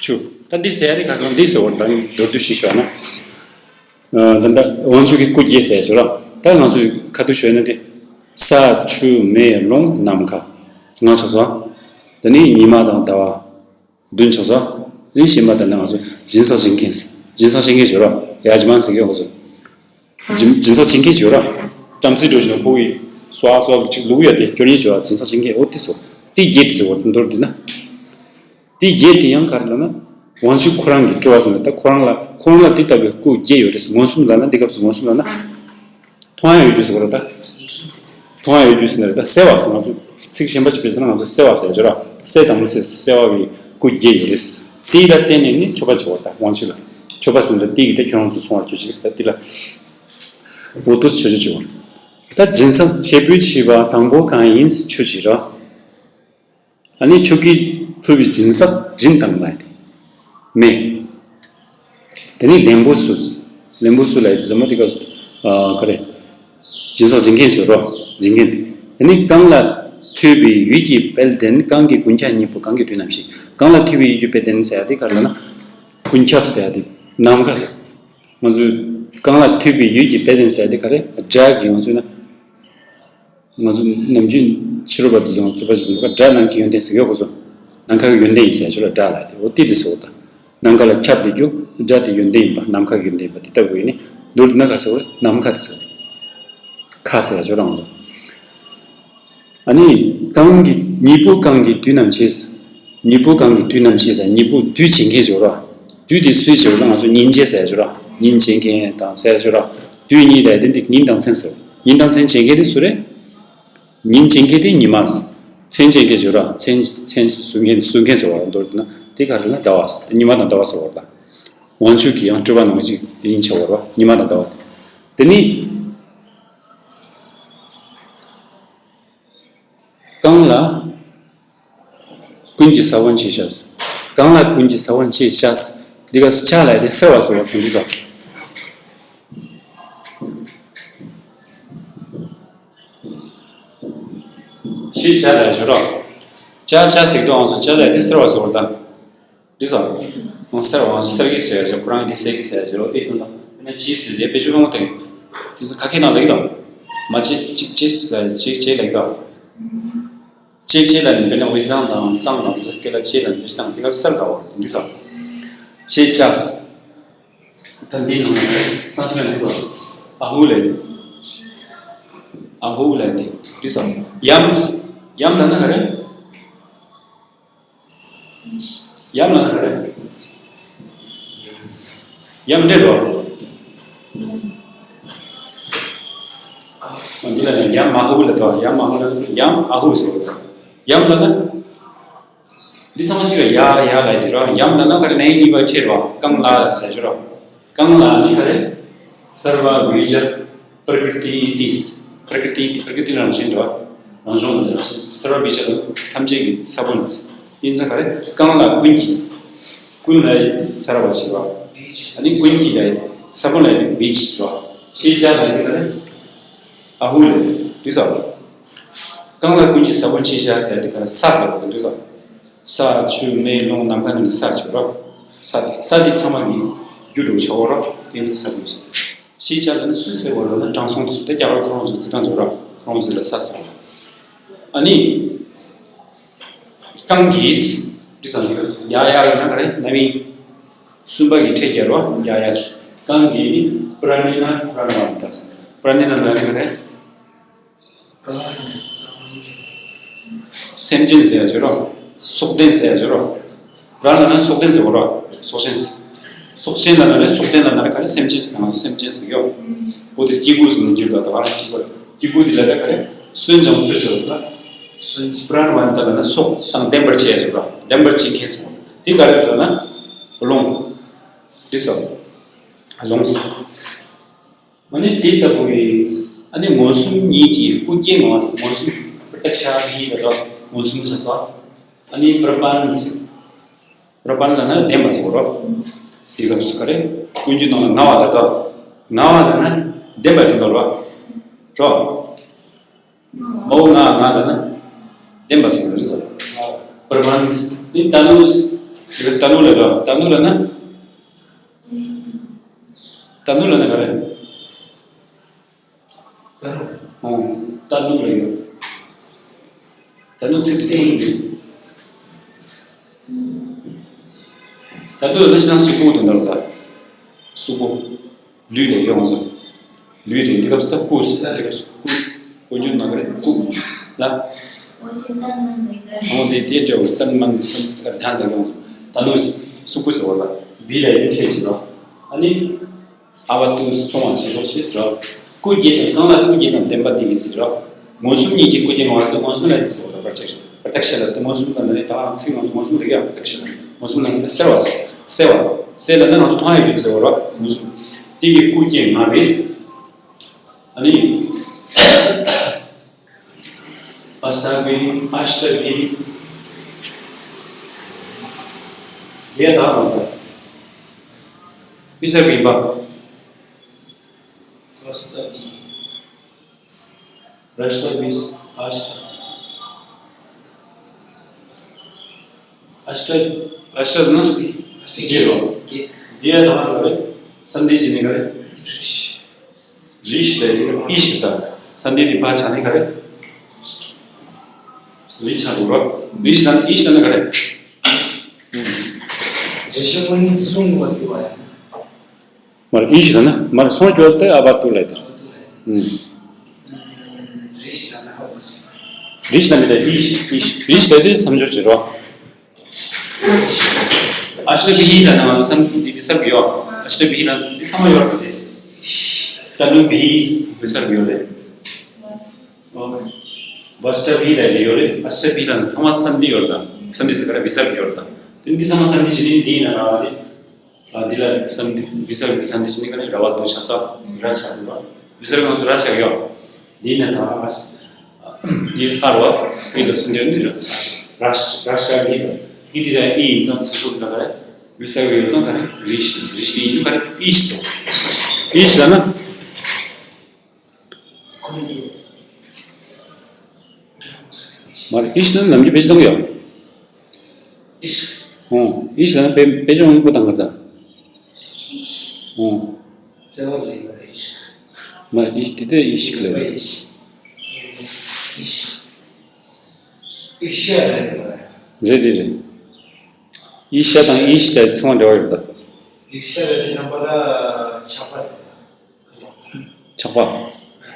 ཆུ། ད་འདི་ཟེར་ཡ་དེ་ག་རེ་འདི་ཟེར་བ་ད་མདོར་བསྡུས་ཤིག་ཞོག་ན། ད་ལྟ་དབང་ཕྱུག་གི་སྐུ་བརྒྱད་ཟེར་ཞོག་ར། ད་ང་ཚོས་ཁ་ཐུག་ཞོག་ན་དེ། ས་ཆུ་མེ་རླུང་ནམ་མཁའ། ལྔ་ཆགས་སོ། དེ་ནི་ཉི་མ་དང་ཟླ་བ། བདུན་ཆགས་སོ། དེ་ནི་བཞི་པ་དེ་ནི་ང་ཚོ་སྦྱིན་སྲེག་བྱེད་མཁན་ཟེར། སྦྱིན་སྲེག་བྱེད་མཁན་ཞོག་ར། ཡ་ཇི་མན་ཟེར་གྱི་ཡོད་གོ་ཚོ། སྦྱིན་སྦྱིན་སྲེག་བྱེད་མཁན་ཞིག་ཡོད་ར། བྲམ་ཟེ་འགྲོ་བཞིན་ན་ཁོ་གིས་སོ་ཨ་སོ་ཨ་ཅིག་ལུག་ཡོད་དེ་སྐྱོར་མཁན་ཞིག་ཡོད་ར། སྦྱིན་སྲེག་བྱེད་མཁན་འོ་དེ་སོ། དེ་བརྒྱད་དེ་ཟེར་བ་མདོར་བསྡུས་ན། དེ་བརྒྱད་དེ་ཡང་ག་རེ་ལབ་ན། དབང་ཕྱུག་ཁོ་རང་གི་སྤྲུལ་བ་ཟེར་ན་ད་ཁོ་རང་ལ་ཁོ་རང་ལ་དེ་ལྟ་བུའི་སྐུ་བརྒྱད་ཡོད་རེད་ཟེར། མངོན་སུམ་ལབ་ན་འདི་སྐབས་སུ་མངོན་སུམ་ལབ་ན། མཐོང་ཡ་ཡོད་རྒྱུ་ཟེར་བ་རེད་ད། མཐོང་ཡ་ཡོད་རྒྱུ་ཟེར་ན་རེད་ད་གསལ་བ་ཟེར་ང་ཚོ་ཚིག་གཞན་པ་ཅིག་བེད་ན་ང་ཚོ་གསལ་བ་ཟེར་ཡ་ཅིག་ར། གསལ་དང་མི་གསལ་ཟེར་གསལ་བ་གི་སྐུ་བརྒྱད་ཡོད་རེད་ཟེར། དེ་ལ་བརྟེན་ནས་ནི་མཆོད་པ་བྱེད་པ་ད་དབང་ཕྱུག་ལ། མཆོད་པ་ཟེར་ན་དེ་གི་ད་ཁྱོད་རང་ཚོ་སོང་བར་གྱུར་ཅིག་ཟེར་དེ་ལ། འོ་དུ་ཆོས་ཆོས་ཆོས། ད་སྦྱིན་སྲེག་བྱེད་པོས་བྱས་པ་དང་པོ་གང་ཡིན་ཆུ་བྱེད་རོ། ཨ་ནི་ཆུ་སྐྱེས་ཕུལ་བའི་སྦྱིན་སྲེག་སྦྱིན་དང་ལ་དེ། མེ། དེ་ནི་ལན་བུ་སུ། ལན་བུ་སུ་ལ་ཡི་ཟེར་མ་དེ་ག་ག་རེ། སྦྱིན་སྲེག་སྦྱིན་མཁན་ཆོས་རོ། སྦྱིན་མཁན་དེ། དེ་ནི་གང་ལ་ཐོས་པའི་ཡུལ་གྱི་དཔལ་ལྡན་གང་གི་རྒུན་ཆང་སྙིང་པོ་གང་གི་དུས་ནམ་ཞིག་གང་ལ་ཐོས་པའི་ཡུལ་གྱི་དཔལ་ལྡན་ཟེར་ཡ་དེ་ག་རེ་ལབ་ན། རྒུན་ཆབ་ཟེར་ཡ་དེ། ནམ་མཁའ་ཟེར། ང་ཚོས་གང་ལ་ཐོས་པའི་ཡུལ་གྱི་དཔལ་ལྡན་ཟེར་ཡ་དེ་ག་རེ། སྒྲ་གི་ང་ཚོས་ན། ང་ཚོ་ནམ་རྒྱུན་ཕྱི་རོལ་པ་དེ་ཚོ་རྩོད་པ་ཞིག་འདུག་ག་སྒྲ་ནམ་མཁའི་ཡོན་ཏན་ཟེར་ཡོད་གོ་ཚོ། ནམ་མཁའ་གི་ཡོན་ཏན་ཡིན་ཟེར་ཕྱི་རོལ་སྒྲ་ལ་དེ་འོ་ཏི་དེ་ཟེར་བ་དང་། ནམ་མཁའ་ལ་ཁྱབ་བསྡད་རྒྱུ་སྒྲ་དེ་ཡོན་ཏན་ཡིན་པ་ནམ་མཁའ་གི་ཡོན་ཏན་ཡིན་པ་དེ་ལྟ་བུ་ཡིན་ནི་མདོར་བསྡུ་ན་ག་ཟེར་བ་རེད་ནམ་མཁའ་དེ་ཟེར་བ་རེད། ཁ་ཟེར་ཡ་ཕྱི་རོལ་ང་ཚོ། ཨ་ནི། གང་གི་གཉིས་པོ་གང་གི་དུས་ནམ་ཞིག་གཉིས་པོ་གང་གི་དུས་ནམ་ཞིག་དང་གཉིས་པོ་དུས་བྱེད་མཁན་ཞོར་ར། དུས་དེ་སུའི་ཞོར་ལ་ང་ཚོ་ཉིན་བྱེད་ཟེར་ཞོར་ར། ཉིན་བྱེད་མཁན་དང་ཟེར་ཞོར་ར། དུས་གཉིས་ལ་དེ་འདི་ཉིན་དང་མཚན་ཟེར། ཉིན་དང་མཚན་བྱེད་མཁན་དེ་སུ་རེད། ཉིན་བྱེད་མཁན་དེ་ཉི་མ། མཚན་བྱེད་མཁན་ཟེར་ར། མཚན་མཚན་ཟུར་མཁན་ཟུར་མཁན་ཟེར་བ་མདོར་བསྡུ་ན་དེ་ག་རེ་ལ་ཟླ་བ་ཟེར། ཉི་མ་དང་ཟླ་བ་ཟེར་བ་ལ། དབང་ཕྱུག་གི་ཡང་སྤྲུལ་པ་ནང་གཅིག་དེ་ཡིན་ཆོག་བ་ར། ཉི་མ་དང་ཟླ་བ་དེ། དེ་ནི། གང་ལ་ཀུན་གྱི་ས་བོན་ཆེ་ཤ་ཟེར། གང་ལ་ཀུན་གྱི་ས་བོན་ཆེ་ཤ་ཟེར། འདི་ག་ཆ་ལ་དེ་སེར་བ་ཟེར་བ་དང་འདི་ཚོ། ཤེས་བྱ་ལ་ཞོར་རོ། ཅ་ཆ་ཟེར་དུས་ཨང་སོ་ཅ་ལ་དེ་སེར་བ་ཟེར་བ་དང་། འདི་ཚོ། ཨང་སེར་བ་ཨང་སོ་སེར་གི་ཟེར་ཡ་ཞོར་ཁོ་རང་གི་དེ་སེར་གི་ཟེར་ཡ་ཞོར་དེ་ཀུན་ལ། དེ་ན་ཅི་ཟེར་དེ་དཔེ་ཆོས་ཕྲེང་བ་དེ། དེ་ཚོ་ཁ་ཁེ་ནང་ལེགས་དང་། མ་ཅི་ཅི་ཅི་ཟེར་ཅི་ཅི་ལེགས་དང་། ཅེ་ཅེ་ལ་ནི་དཔེར་ན་དབུས་གཙང་དང་གཙང་དང་སྐད་ལ་ཅེ་ལ་ནི་དབུས་གཙང་དེ་ག་སར་དགའ་བོ་འདི་ཚོ། ཅེ་ཅཱས། ད་འདི་ནང་ལ་སང་ཞིག་ལ་འདི་བ། ཨ་ཧུ་ལ་འདི། ཨ་ཧུ་ལ་འདི་འདི་ཚོ། ཡམ། ཡམ་ལ་ན་ག་རེ། ཡམ་ལ་ན་ག་རེ། ཡམ་འདྲེ་རོ། འདི་ལ་ཡམ་མ་ཧུ་ལ་དོ། ཡམ་མ་ཧུ་ལ་ཡམ་ཨ་ཧུ་སོ། ཡམ་ལ་ན། འདི་ཚང་ཞིག་ལ་ཡ་ཡ་ལ་དེ་རོ། ཡམ་ལ་ན་ག་རེ་ནས་གཉིས་པ་ཁྲེ་རོ། གང་ལ་ལ་ཟེར་ཞུ་རོ། གང་ལ་ནི་ག་རེ། སར་བ་བི་ཇ། པྲ་ཀྲི་ཏི་ཏིས། པྲ་ཀྲི་ཏི་ཏི། པྲ་ཀྲི་ཏི་རང་བཞིན་འདྲ་བ། རང་བྱུང་ལ་རང་བཞིན། སར་བ་བི་ཇ་ལ་ཐམས་ཅད་ཀྱི་ས་བོན། དེ་ཚོ་ག་རེ། གང་ལ་ཀུན་གྱི། ཀུན་ལ་ཡི་སར་བ་ཆེ་བ། ཨ་ནི་ཀུན་གྱི་ལ་ཡི་ས་བོན་ལ་ཡི་བི་ཇ་བ། ཤེས་བྱ་ལ་ཡི་ག་རེ། ཨ་ཧུ་ལ་ཡི་དུས་ས་བ། གང་ལ་ཀུན་གྱི་ས་བོན་ཆེ་ཤ་ཟེར་དེ་ག་རེ། ས་ཟེར་བ་དུས་ས། ས་ཆུ་མེ་རླུང་ནམ་མཁའ་ནང་གི་ས་ཆེ་བ། ས་དེ་ས་དེ་ཚང་མ་གི་རྒྱུ་འགྲོ་ཆ་བོ་རོ། དེ་ཚོ་ས་བོན་ཟེར། ཤེས་བྱ་ལ་ནི་སུ་ཟེར་བ་ལ་ནི་དྲང་སྲོང་ཚོ་དེ་རྒྱ་གར་ཁོ་རང་ཚོ་ཚིག་དང་འཇོག་ར། ཁོ་རང་ཚོ་ལ་ས་ཟེར་བ། ཨ་ནི། གང་གིས། འདི་ཚོ་འདི་ག་ཡ་ཡ་ལ་ན་ག་རེ་ན་མི། གསུམ་པ་གི་ཕྲད་རྒྱལ་བ་ཡ་ཡ། གང་གིས་ནི་པྲ་ཎི་ན་པྲ་ཎ་བ་མི་ད་ཟེར། པྲ་ཎི་ན་ལ་ནི་ག་རེ། སེམས་ཅན་ཟེར་ཡ་ཟེར་རོ། སྲོག་ལྡན་ཟེར་ཡ་ཟེར་རོ། ར་ལ་ན་སྲོག་ལྡན་ཟེར་བ་རོ། སྲོག་ཅན་ཟེར། སྲོག་ཅན་ལ་ན་རེ་སྲོག་ལྡན་ལ་ན་རེ་ག་རེ་སེམས་ཅན་ཟེར་ན་ང་ཚོ་སེམས་ཅན་ཟེར་ཡོ། འོ་དེ་སྐྱེ་དགུ་ཟེར་ན་འགྱུར་ད་ད་ག་རང་སྐྱེ་དགུ། སྐྱེ་དགུ་དེ་ལ་ད་ག་རེ་སུན་ཅང་ཚུལ་ཤོར་ས། སུན་པྲ་ཎ་བ་ནི་ད་ལ་ན་སྲོག་དང་ལྡན་པར་བྱེད་ཡ་ཟེར་བ་ལྡན་པར་བྱེད་མཁན་ཟེར་བ་དེ་ག་རེ་ར་ན་རླུང་། དེ་ཟེར། རླུང་ཟེར། ཨ་ནི་དེ་ལྟ་བུའི་ཨ་ནི་མངོན་སུམ་ཉིད་ཀྱི་སྐུ་སྐྱེ་ངོ་བ་སོགས་མངོན་སུམ་པྲ་ཏྱཀ་ཤ་བྷི་ཧི་ལ་དོ། མངོན་སུམ་ཟེར་སོ། ཨ་ནི་པྲ་པཱན་ཟེར། པྲ་པཱན་ལ་ན་བདེན་པ་ཟེར་བ་རོ། དེ་སྐབས་སུ་ག་རེ། ཀུན་རྒྱུད་ནང་ལ་ང་བ་ད་དོ། ང་བ་ལ་ན་བདེན་པ་དོན་དག་རོ། རོ། མའོ་ང་ང་ལ་ན་བདེན་པ་ཟེར་བ་རེད་ཟེར། པྲ་པཱན་ནི་ཏ་ནུ། དེ་ཏ་ནུ་ལ་རོ། ཏ་ནུ་ལ་ན། ཏ་ནུ་ལ་ན་ག་རེ། ཏ་ནུ། ཨོ། ཏ་ནུ་ལ་ཡོད། ཏ་ནུ་ཚིག་དེ་ཏ་ནུ་ལ་ན་ཤི་ན་སུ་པོ་དོན་དག་ལ་ད། སུ་པོ། ལུས་ལས་ཡོང་སོང་། ལུས་རེད་འདི་སྐབས་སུ་ད་སྐུ་ཟེར་འདི་སྐབས་སུ་སྐུ། སྐུ་ཉིད་ན་ག་རེ་སྐུ། ལ། འོ་དེ་དེ་འདྲ་བོ་ཏན་མན་སམ་ག་དན་ད་ཡོང་སོང་། ད་ནུ་སུ་སྐུ་ཟེར་བ་ལ་བི་ལ་ཡིན་ཁྲེལ་ཞིག་ལ། ཨ་ནི། ཨ་བ་ཏུ་སོང་བ་ཞེས་སོགས་ཞེས་ཟེར། སྐུ་བརྒྱད་དང་གང་ལ་སྐུ་བརྒྱད་དང་ལྡན་པ་དེ་ཡིས་ཟེར། མངོན་སུམ་ཉིད་ཀྱི་སྐུ་སྐྱེ་ངོ་བ་ཟེར་མངོན་སུམ་ལ་ཡིན་ཟེར་བ་པྲ་ཏྱཀ་ཤ། པྲ་ཏྱཀ་ཤ་ལ་དེ་མངོན་སུམ་དང་འདི་ནི་ད་ཚིག་ང་ཚོ་མངོན་སུམ་རིག་ཡ་པྲ་ཏྱཀ་ཤ་ལ་མངོན་སུམ་ལ་དེ་གསལ་བ་ཟེར། གསལ་བ། གསལ་ལ་ནི་ང་ཚོ་མཐོང་ཡ་རྒྱུ་དེ་ཟེར་བ་ར་མངོན་སུམ། དེ་ཡི་སྐུ་སྐྱེ་ང་བས། ཨ་ནི། ཨ་སྟ་བྷི། ཨ་སྟ་བྷི། ཡ་ད་མ་ད། བི་སར་བི་བ། ཨ་སྟ་བྷི། ར་ཤ་ཏ་བྷི། ཨ་ཤ་ཏ། ཨ་ཤ་ཏ། ཨ་ཤ་ཏ་ན། དགེ་རོ། དགེ་ཡ་ད་མ་ག་རེ། སན་དི་ཇི་ནི་ག་རེ། རི་ཤ་ཏ་ཨི་ཤ་ཏ། སན་དི་དི་བ་ཆ་ནི་ག་རེ། རི་ཆ་རུ་རོ། རི་ཤ་ཏ་ཨི་ཤ་ཏ་ནི་ག་རེ། རི་ཤ་ཏ་ནི་ཟུང་བ་དུ་བ་ཡ། མར་ཨི་ཞིག་ལ་ན་མར་སོང་སྐྱོད་དེ་ཨ་བ་ཏུ་ལ་དང་། རི་ཞིག་ལ་ན་ཧ་བ་སི། རི་ཞིག་ལ་མི་དེ་ཨི་ཞིག་ཨི་ཞིག་རི་ཞིག་ལ་དེ་བསམ་སྦྱོར་བྱེད་རོགས། ཨ་ཤ་ཏ་བི་ཧི་ལ་ན་ང་ཚོ་བསམ་འདི་འདི་བསམ་གི་ཡོད། ཨ་ཤ་ཏ་བི་ཧི་ལ་འདི་ཚང་མ་ཡོད་རེད་དེ། ད་ནི་བྷི་བི་སར་ཡོད་རེད། བ་སྟ་བྷི་ལ་ཡོད་རེད། ཨ་སྟ་བྷི་ལ་ནི་ཚང་མ་སན་དྷི་ཡོད་དང་། སན་དྷི་ཟེར་ག་རེ་བི་སར་ཡོད་དང་། དེ་འདི་ཚང་མ་སན་དྷི་བྱེད་ནི་འདི་ཡིན་ན་ར་བ་དེ། ཨ་འདི་ལ་སན་དྷི་བི་སར་གི་སན་དྷི་བྱེད་ནི་ག་ནི་ར་བ་དུ་ཆ་ས་ར་ཆ་གི་ར། བི་སར་གང་སུ་ར་ཆ་གི་ཡོད། འདི་ནི་ད་ཨ་འདི་ལྷ་ར་བ་འདི་ལ་སན་དྷི་ཡོད་ནི་ར་ར་ཆ་གི་ར། འདི་དེ་ལ་ཨི་ཡིན་ཙང་ཚེ་སྲོག་ལ་ག་རེ། བི་སར་གི་ཡོད་ཙང་ག་རེ་རི་ཤི། རི་ཤི་ཡིན་རྒྱུ་ག་རེ་ཨི་ཤི་ཟེར། ཨི་ཤི་ལ་ན། མ་རེད། ཨི་ཤི་ལ་ནམ་རྒྱུན་བེད་སྤྱོད་གཏོང་གི་ཡོད། ཨོ། ཨི་ཤི་ལ་ན་བེད་བེད་སྤྱོད་གཏོང་གི་ད་ག་ད། ཨོ། མ་རེད། ཨི་ཤི་དེ་དེ་ཨི་ཤི་ལ་རེད། རེད་རེད་རེད། ཨི་ཤ་དང་ཨི་ཤི་དེ་ཚང་མ་འབྲེལ་བ་ཡོད་ད། ཨི་ཤ་རེད་དེ་ལྷག་པ་ལ་ཆགས་པ་རེད། ཆགས་པ།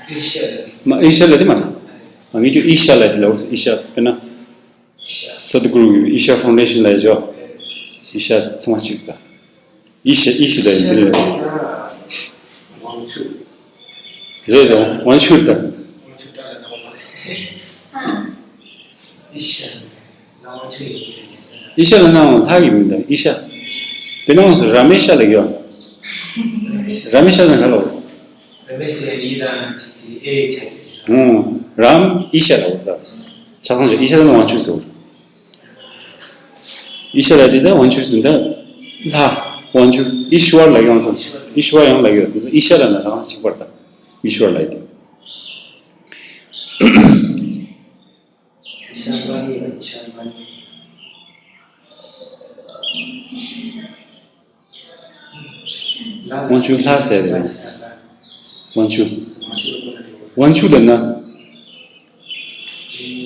ཨི་ཤ་ལ་དེ། མ་ཨི་ཤ་ལ་དེ་མ་རེད། ང་ཚོས་ཨི་ཤ་ལ་དེ་ལ་འུར་ཨི་ཤ་དཔེར་ན། ཨི་ཤ། སད་གུ་རུ་གི་ཨི་ཤ་ཕའུན་ཌེ་ཤན་ལ་ཡོད་ཅོ། ཨི་ཤ་ཚང་མ་གཅིག་པ། ཨི་ཤ་ཨི་ཤ་ལ་དེ་ལ། དབང་ཕྱུག་རེད་དོ། དབང་ཕྱུག་ད། དབང་ཕྱུག་ད་ལ་ནོ། ཨི་ཤ། ཨི་ཤ་ལ་ན་ལྷ་གི་མིང་དང་ཨི་ཤ། དེ་ནང་སུ་ར་མེ་ཤ་ལ་ཡོད། ར་མེ་ཤ་ལ་ཧ་ལོ། ར་མེ་ཤ་ཡི་དང་ཅི་ཅི་ཨེ་ཆ། ཨོ། རམ་ཨི་ཤ་ལ་འོ་ད། ཆ་ཚང་ཅོ་ཨི་ཤ་ལ་ན་དབང་ཕྱུག་ཟེར། ཨི་ཤ་ལ་དེ་ད་དབང་ཕྱུག་ཟེར་ད། ལྷ། དབང་ཕྱུག་ཨི་ཤ་བར་ལ་ཡོང་སོང་། ཨི་ཤ་བར་ཡང་ལ་ཡོད། ཨི་ཤ་ལ་ན་རང་ཞིག་པར་ད། ཨི་ཤ་བར་ལ་ཡོད། ཤམ་བྷ་ནི་ཡང་ཤམ་བྷ་ནི། དབང་ཕྱུག་ལྷ་ཟེར་རེད། དབང་ཕྱུག་དབང་ཕྱུག་ལབ་ན།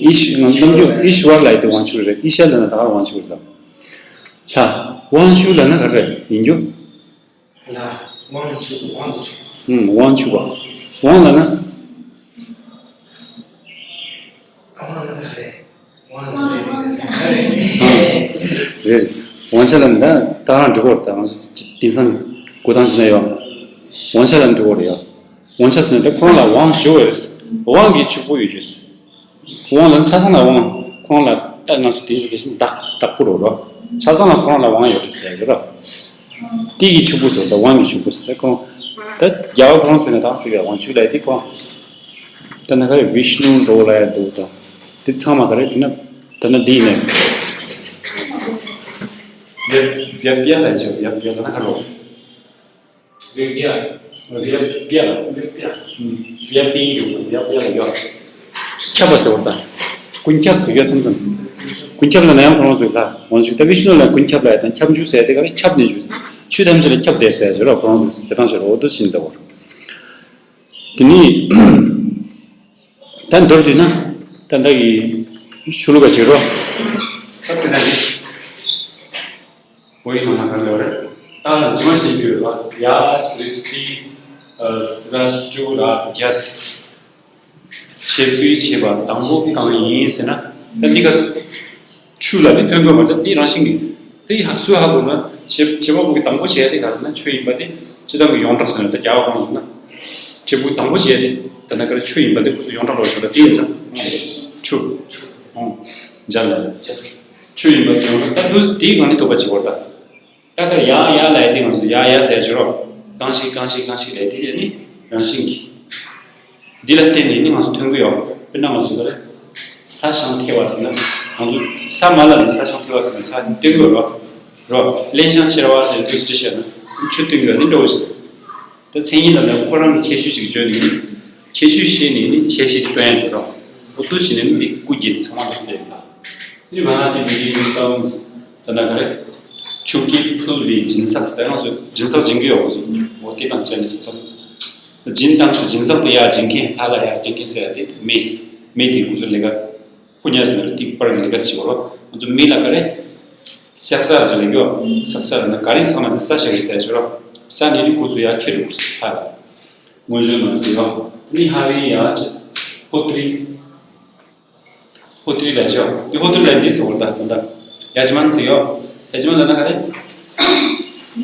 ཨི་ཤ་ང་ཚོ་རྣམ་འགྱུར་ཨི་ཤ་བར་ལབ་དེ་དབང་ཕྱུག་རེད། ཨི་ཤ་ལབ་ན་ད་ག་རང་དབང་ཕྱུག་རེད་ལ། ལྷ། དབང་ཕྱུག་ལབ་ན་ག་རེ་ཡིན་རྒྱུ། ལ། དབང་ཕྱུག་དབང་དུ་ཕྱུག་ཨུམ། དབང་ཕྱུག་པ། དབང་ལབ་ན། དབང་ལབ་ན་ག་རེ། དབང་ལབ་ན་ག་རེ། རེད། དབང་ཆ་ལབ་ན་ད་རང་འགྲིག་གོ་ད་ང་ཚོ་དེང་སང་གོ་སྟངས་ཅི་ན་ཡོད། དབང་ཆ་ལབ་འགྲིག་གོ་རེད་ཡ། དབང་ཆ་ཟེར་ན་ད་ཁོང་ལ་དབང་ཞུ་བ་རེད། དབང་གི་ཕྱུག་པོ་ཡོད་རྒྱུ། དབང་ལ་ཆ་ཚང་ལ་དབང་། ཁོང་ལ་ད་ང་ཚོ་དེ་ཚོ་གི་བདག་བདག་པོ་རོ་རོ། ཆ་ཚང་ལ་ཁོང་ལ་དབང་ཡོད་རེད་ཟེར་རོ། དེ་གི་ཕྱུག་པོ་ཟེར་ད་དབང་གི་ཕྱུག་པོ་ཟེར་ད་ཁོང་། ད་རྒྱལ་བ་ཁོང་ཟེར་ན་ད་ཟེར་གི་དབང་ཕྱུག་ལ་དེ་ཁོང་། ད་ན་ག་རེ་བི་ཤ་ནུ་འགྲོ་ལ་ཡ་འདུག་ད། དེ་ཚང་མ་ག་རེ་དེ་ན། ད་ན་འདི་ནས། བྱ་བྱ་ལ་ཆོ་བྱ་བྱ་ལ་ན་ག་རོ། བྱ་བྱ་བྱ་ལ་ཡོད། ཁྱབ་པ་ཟེར་བ་དང་། ཀུན་ཁྱབ་ཟེར་ཡོད་ཚང་ཚང་། ཀུན་ཁྱབ་ལ་ན་ཡང་ཁོ་རང་ཚོའི་ལྷ་དབང་ཕྱུག་ད་བི་ཤ་ནུ་ལ་ཀུན་ཁྱབ་ལ་ཡ་དང་ཁྱབ་འཇུག་ཟེར་དེ་ག་རེ་ཁྱབ་ནས་འཇུག་ཆོས་ཐམས་ཅད་ལ་ཁྱབ་བསྡད་ཟེར་ཡ་ཅིག་རོ། ཁོ་རང་ཚོའི་ཟེར་སྟངས་ཤིག་རོ་འོ་དུ་ཕྱིན་ད་བོར། དེ་ནི། ད་མདོར་བསྡུས་ན། ད་ལྟ་གི་ཆོས་ལུགས་པ་ཅིག་རོ། ད་དེ་ན་ནི། བོད་ཡིག་ནང་ན་ག་རེ་ལབ་རེད། ད་རྗེས་མ་བཤད་རྒྱུ་ཡོད་པ། ཡ་སྲིད་ཏི། སྲ་ཅུ་ར་རྒྱ་སི། བྱེད་པོས་བྱས་པ་དང་པོ་གང་ཡིན་ཟེར་ན། ད་འདི་ག་ཆུ་ལ་ནི་ཐོན་དགོས་མ་ད་འདི་རང་བཞིན་གྱིས། དེ་ཡི་ཧ་སུས་ཧ་གོ་ན་བྱེད་བྱེད་པ་པོ་གི་དང་པོ་བྱས་ཏེ་ག་རེ་ན་ཆུ་ཡིན་པ་དེ་སྤྱི་བཏང་གི་ཡོངས་གྲགས་ཟེར་ན་ད་རྒྱལ་བ་ཁོང་ཟེར་ན། བྱེད་པོ་དང་པོ་བྱས་ཏེ་ད་ན་ག་རེ་ཆུ་ཡིན་པ་དེ་ཁོ་ཚོ་ཡོངས་གྲགས་ལ་ཞུ་ད་དེ་ཡིན་ཙང་། ཆུ། ཆུ། ཨོ། འཇའ་ལ། ཆུ་ཡིན་པ་དེ་ཡོངས་གྲགས་ད་འདུག་དེའི་ངང་ནས་ཐུབ་པ་བྱེད་དགོས་ད། ད་ལྟ་ཡ་ཡ་ལབ་དེ་ང་ཚོ་ཡ་ཡ་ཟེར་ཞུ་རོགས། གང་ཞིག་གང་ཞིག་གང་ཞིག་ལབ་དེ་ནི་རང་བཞིན་གྱིས། འདི་ལ་བརྟེན་ནས་ནི་ང་ཚོ་ཐོན་གི་ཡོད། དཔེར་ན་ང་ཚོ་ག་རེ། ས་ཞིང་ཐེ་བ་ཟེར་ན། ང་ཚོ་ས་མ་ལ་ནི་ས་ཞིང་ཐེ་བ་ཟེར་ན་ས་བརྟེན་དགོས་རོ། རོ། རླན་ཞིང་གཤེར་བ་ཟེར་དུས་སུ་ཅི་བྱས་ན། ཆུ་བརྟེན་དགོས་ནི་འགྲོ་བ་ཟེར། ད་མཚན་ཉིད་ལ་ནི་ཁོ་རང་གི་ཁྱད་ཆོས་ཤིག་བརྗོད་ནས་ནི། ཁྱད་ཆོས་ཤེས་ནས་ནི་ཁྱད་ཆོས་དེ་སྟོན་ཡ་བྱེད་རོགས། འོ་དུ་བྱས་ནས་ནི་མི་སྐུ་རྒྱན་དེ་ཚང་མ་འདུག་སྟེ་ཡིན་ལ། ནི་མ་ཧཱ་དེ་ཡི་དམ། ད་ན་ག་རེ། ཆུ་སྐྱེས་ཕུལ་བའི་སྦྱིན་སྲེག་ཟེར་ང་ཚོ་སྦྱིན་སྲེག་སྦྱིན་གྱི་ཡོད་པ་ཚོ། འོ་དེ་དང་བཅས་ནས་སུ་དང་། སྦྱིན་དང་སྦྱིན་སྲེག་ཏུ་ཡར་སྦྱིན་མཁན་ལྷ་ལ་ཡར་སྦྱིན་མཁན་ཟེར་ཡ་དེ་མེས། མེ་དེ་ཁོ་ཚོ་ལས་ཀ་ཕུ་ཉ་ཟེར་ན་དེ་པར་གྱི་ལས་ཀ་བྱེད་པ་རོ། ང་ཚོ་མེ་ལ་ག་རེ། སྲེག་ཟ་ར་ལས་ཀྱོ། སྲེག་ཟ་ར་ན་ག་རེ་སྲེག་ན་དེ་ས་ཞིག་རེད་ཟེར་ཡ་ཆོ་རོ། ས་ནས་ནི་ཁོ་ཚོ་ཡར་ཁྱེར་འགྲོ་ས་ར། སྔོན་བྱོན་ནང་དེ་རོ། ནི་ཧ་བའི་ཡ་ཧོ་ཏྲི། ཧོ་ཏྲི་ལ་ཞོ། དེ་ཧོ་ཏྲི་ལ་འདི་སོ་ད་སོ་ད། ཡ་ཇ་མན་ཚེ་ཡོ། ཡ་ཇ་མན་ལ་ན་ག་རེ།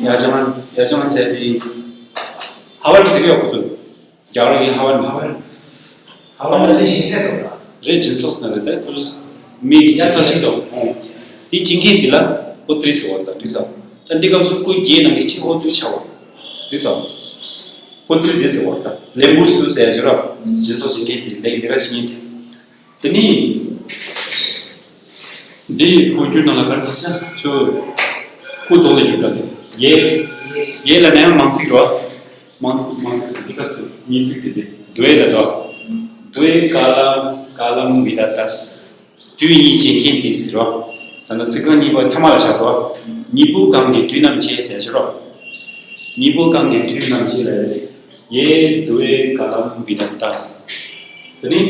ཡ་ཇ་མན་ཡ་ཇ་མན་ཚེ་དེ། ཧ་བར་ཚེ་ཡོ་ཁོ་ཚོ། རྒྱ་གར་གྱི་ཧ་བན། ཧ་བན། ཧ་བན་ལ་དེ་སྦྱིན་སྲེག་དང་རེད། སྦྱིན་སྲེག་ཟེར་ན་རེད། ད་ཁོ་ཚོ་མི་གི་སྦྱིན་སྲེག་ཞིག་དང་། ཨོ། དེ་སྦྱིན་མཁན་དེ་ལ་ཧོ་ཏྲི་ཟེར་བ་དང་འགྲིག་ས། ད་འདི་སྐབས་སུ་སྐུ་བརྒྱད་ནང་གི་གཅིག་ཧོ་ཏྲི་ཆགས་པ་འགྲིག་ས། ཧོ་ཏྲི་དེ་ཟེར་བ་དང་ལེན་པུ་སུ་ཟེར་ཡ་ཅིག་ར། སྦྱིན་སྲེག་སྦྱིན་མཁན་དེ་ལས་ཀ་བྱེད་མཁན་དེ། དེ་ནི། འདི་འཕོ་འགྱུར་ནང་ལ་ག་རེ་ཟེར་ན་ཚུར་སྐུ་གདོང་ལ་འགྱུར་ད་ལེ། ཡེ། ཡེ་ལ་ནའང་མང་ཚིག་རོ། མང་མང་ཚིག་ཟེར་དུས་སྐབས་སུ་གཉིས་ཚིག་དེ་དེ་དུ་ཨེ་ལ་དོ། དུ་ཨེ་ཀ་ལམ་ཀ་ལམ་བི་ད་ཏ། དུས་གཉིས་བྱེད་མཁན་དེ་ཟེར་རོ། ད་ནི་ཚིག་རྐང་གཉིས་པ་ཐ་མ་ལ་བཞག་དོ། གཉིས་པོ་གང་གི་དུས་རྣམ་བྱེད་ཟེར་ཞུ་རོ། གཉིས་པོ་གང་གི་དུས་རྣམ་བྱེད་ལ་ཡེ་དུ་ཨེ་ཀ་ལམ་བི་ད་ཏ། དེ་ནི།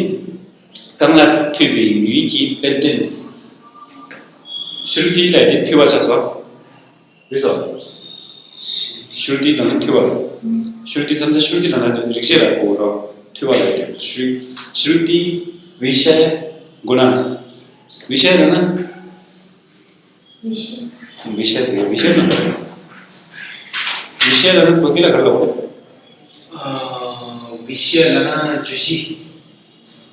གང་ལ་ཐོས་པའི་ཡུལ་གྱི་དཔལ་ལྡན། ཤྲུ་ཏི་ལ་དེ་ཐོས་པ་ཆགས་སོ། རེད་སོ། ཤྲུ་ཏི་ལ་ནི་ཐོས་པ། ཤྲུ་ཏི་མཚམས་མཚམས་ཤྲུ་ཏི་ལ་ནི་རིག་བྱེད་ལ་གོ་རོ། ཐོས་པ་ལ་དེ་ཤྲུ། ཤྲུ་ཏི་བི་ཤ་ཡ་གུ་ན། བི་ཤ་ཡ་ལ་ན། བི་ཤ་ཡ་ཟེར་བི་ཤ་ཡ་ན། བི་ཤ་ཡ་ལ་ན་བོད་སྐད་ལ་ག་རེ་ལབ་དགོས་རེད། ཨ། བི་ཤ་ཡ་ལ་ན་བརྗོད་གཞི།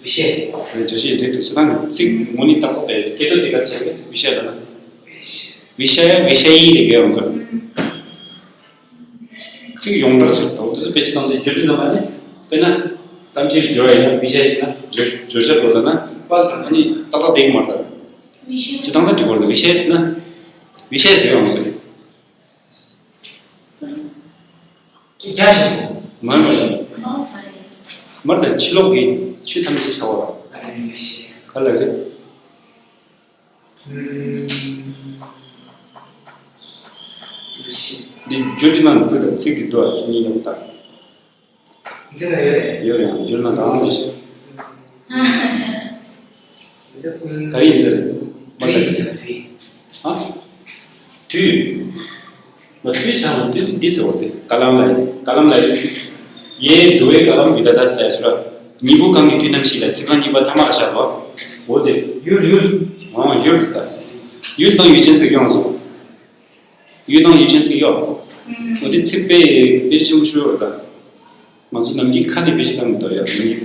བི་ཤ་ཡ། བརྗོད་གཞི་འདྲེ་འདྲེ་ཆ་ཚང་གི་ཚིག་མུ་ནི་ཏག་ཏག་དེ་སྐད་དོད་དེ་ག་བྱས་ཏེ་བི་ཤ་ཡ་ལ་ན། བི་ཤ་ཡ་བི་ཤ་ཡི་རེད་གི་ཡོང་ཚོད། ཚིག་ཡོངས་གྲགས་ཤིག་དང་དེ་ཚོ་བེད་སྤྱོད་བཏང་སྟེ་བརྗོད་དུས་ཙམ་པ་ནི། དཔེར་ན། གཏམ་ཆེན་བརྗོད་ཡ་ཡིན་ན་བི་ཤ་ཡི་ཟེར་ན་བརྗོད་བརྗོད་བྱ་འགྲོ་ད་ན། པ་ད་ནི་ཏག་ཏག་བསྡད་ཀྱི་མ་རེད་ད། སྤྱི་བཏང་ད་འགྲིག་གོ་རེད། བི་ཤ་ཡི་ཟེར་ན། བི་ཤ་ཡི་ཟེར་ཡོང་ཟེར། རྒྱ་ཆེན་པོ། མར་མ་བྱ། མར་དང་ཕྱི་ལོགས་ཀྱི་ཆོས་ཐམས་ཅད་བྱ་བ་ར། ག་ལ་རེད། འདི་བརྗོད་དུས་ནང་དུ་དང་ཚིག་གི་དུ་བ་གཉིས་ཡོང་དང་། འདི་ལ་ཡོད་རེད། ཡོད་རེད། ཡང་བརྗོད་ན་དང་ལས་ཤིག་ག་རེ་ཡིན་ཟེར། མ་ལྟ་ཡིན་ཟེར་རེད། ཨ། དུས། མ་དུས་ཆགས་ན་དུས་འདི་ཟེར་བ་དེ་ཀ་ལམ་ལ་ཡིན། ཀ་ལམ་ལ་ཡིན་དུས། ཡེ་དུ་བའི་ཀ་ལམ་བི་ད་ད་ཟེར་ཞུ་ར། གཉིས་པོ་གང་གི་དུས་རྣམ་ཤེས་ལ་ཚིག་རྐང་གཉིས་པ་ཐ་མ་ལ་བཞག་དོ། འོ་དེ། ཡུལ་ཡུལ། འོ་ཡུལ་ད། ཡུལ་དང་ཡུལ་ཅན་ཟེར་ཡོང་སོང་། ཡུལ་དང་ཡུལ་ཅན་ཟེར་ཡོད། འོ་དེ་ཚིག་དཔེ་དཔེ་ཆེན་པོ་ཞུ་ཡོད་ད། ང་ཚོ་ནམ་རྒྱུན་ཁ་ནས་བེད་སྤྱོད་བཏང་གི་འདུག་ཡ། ནམ་རྒྱུན་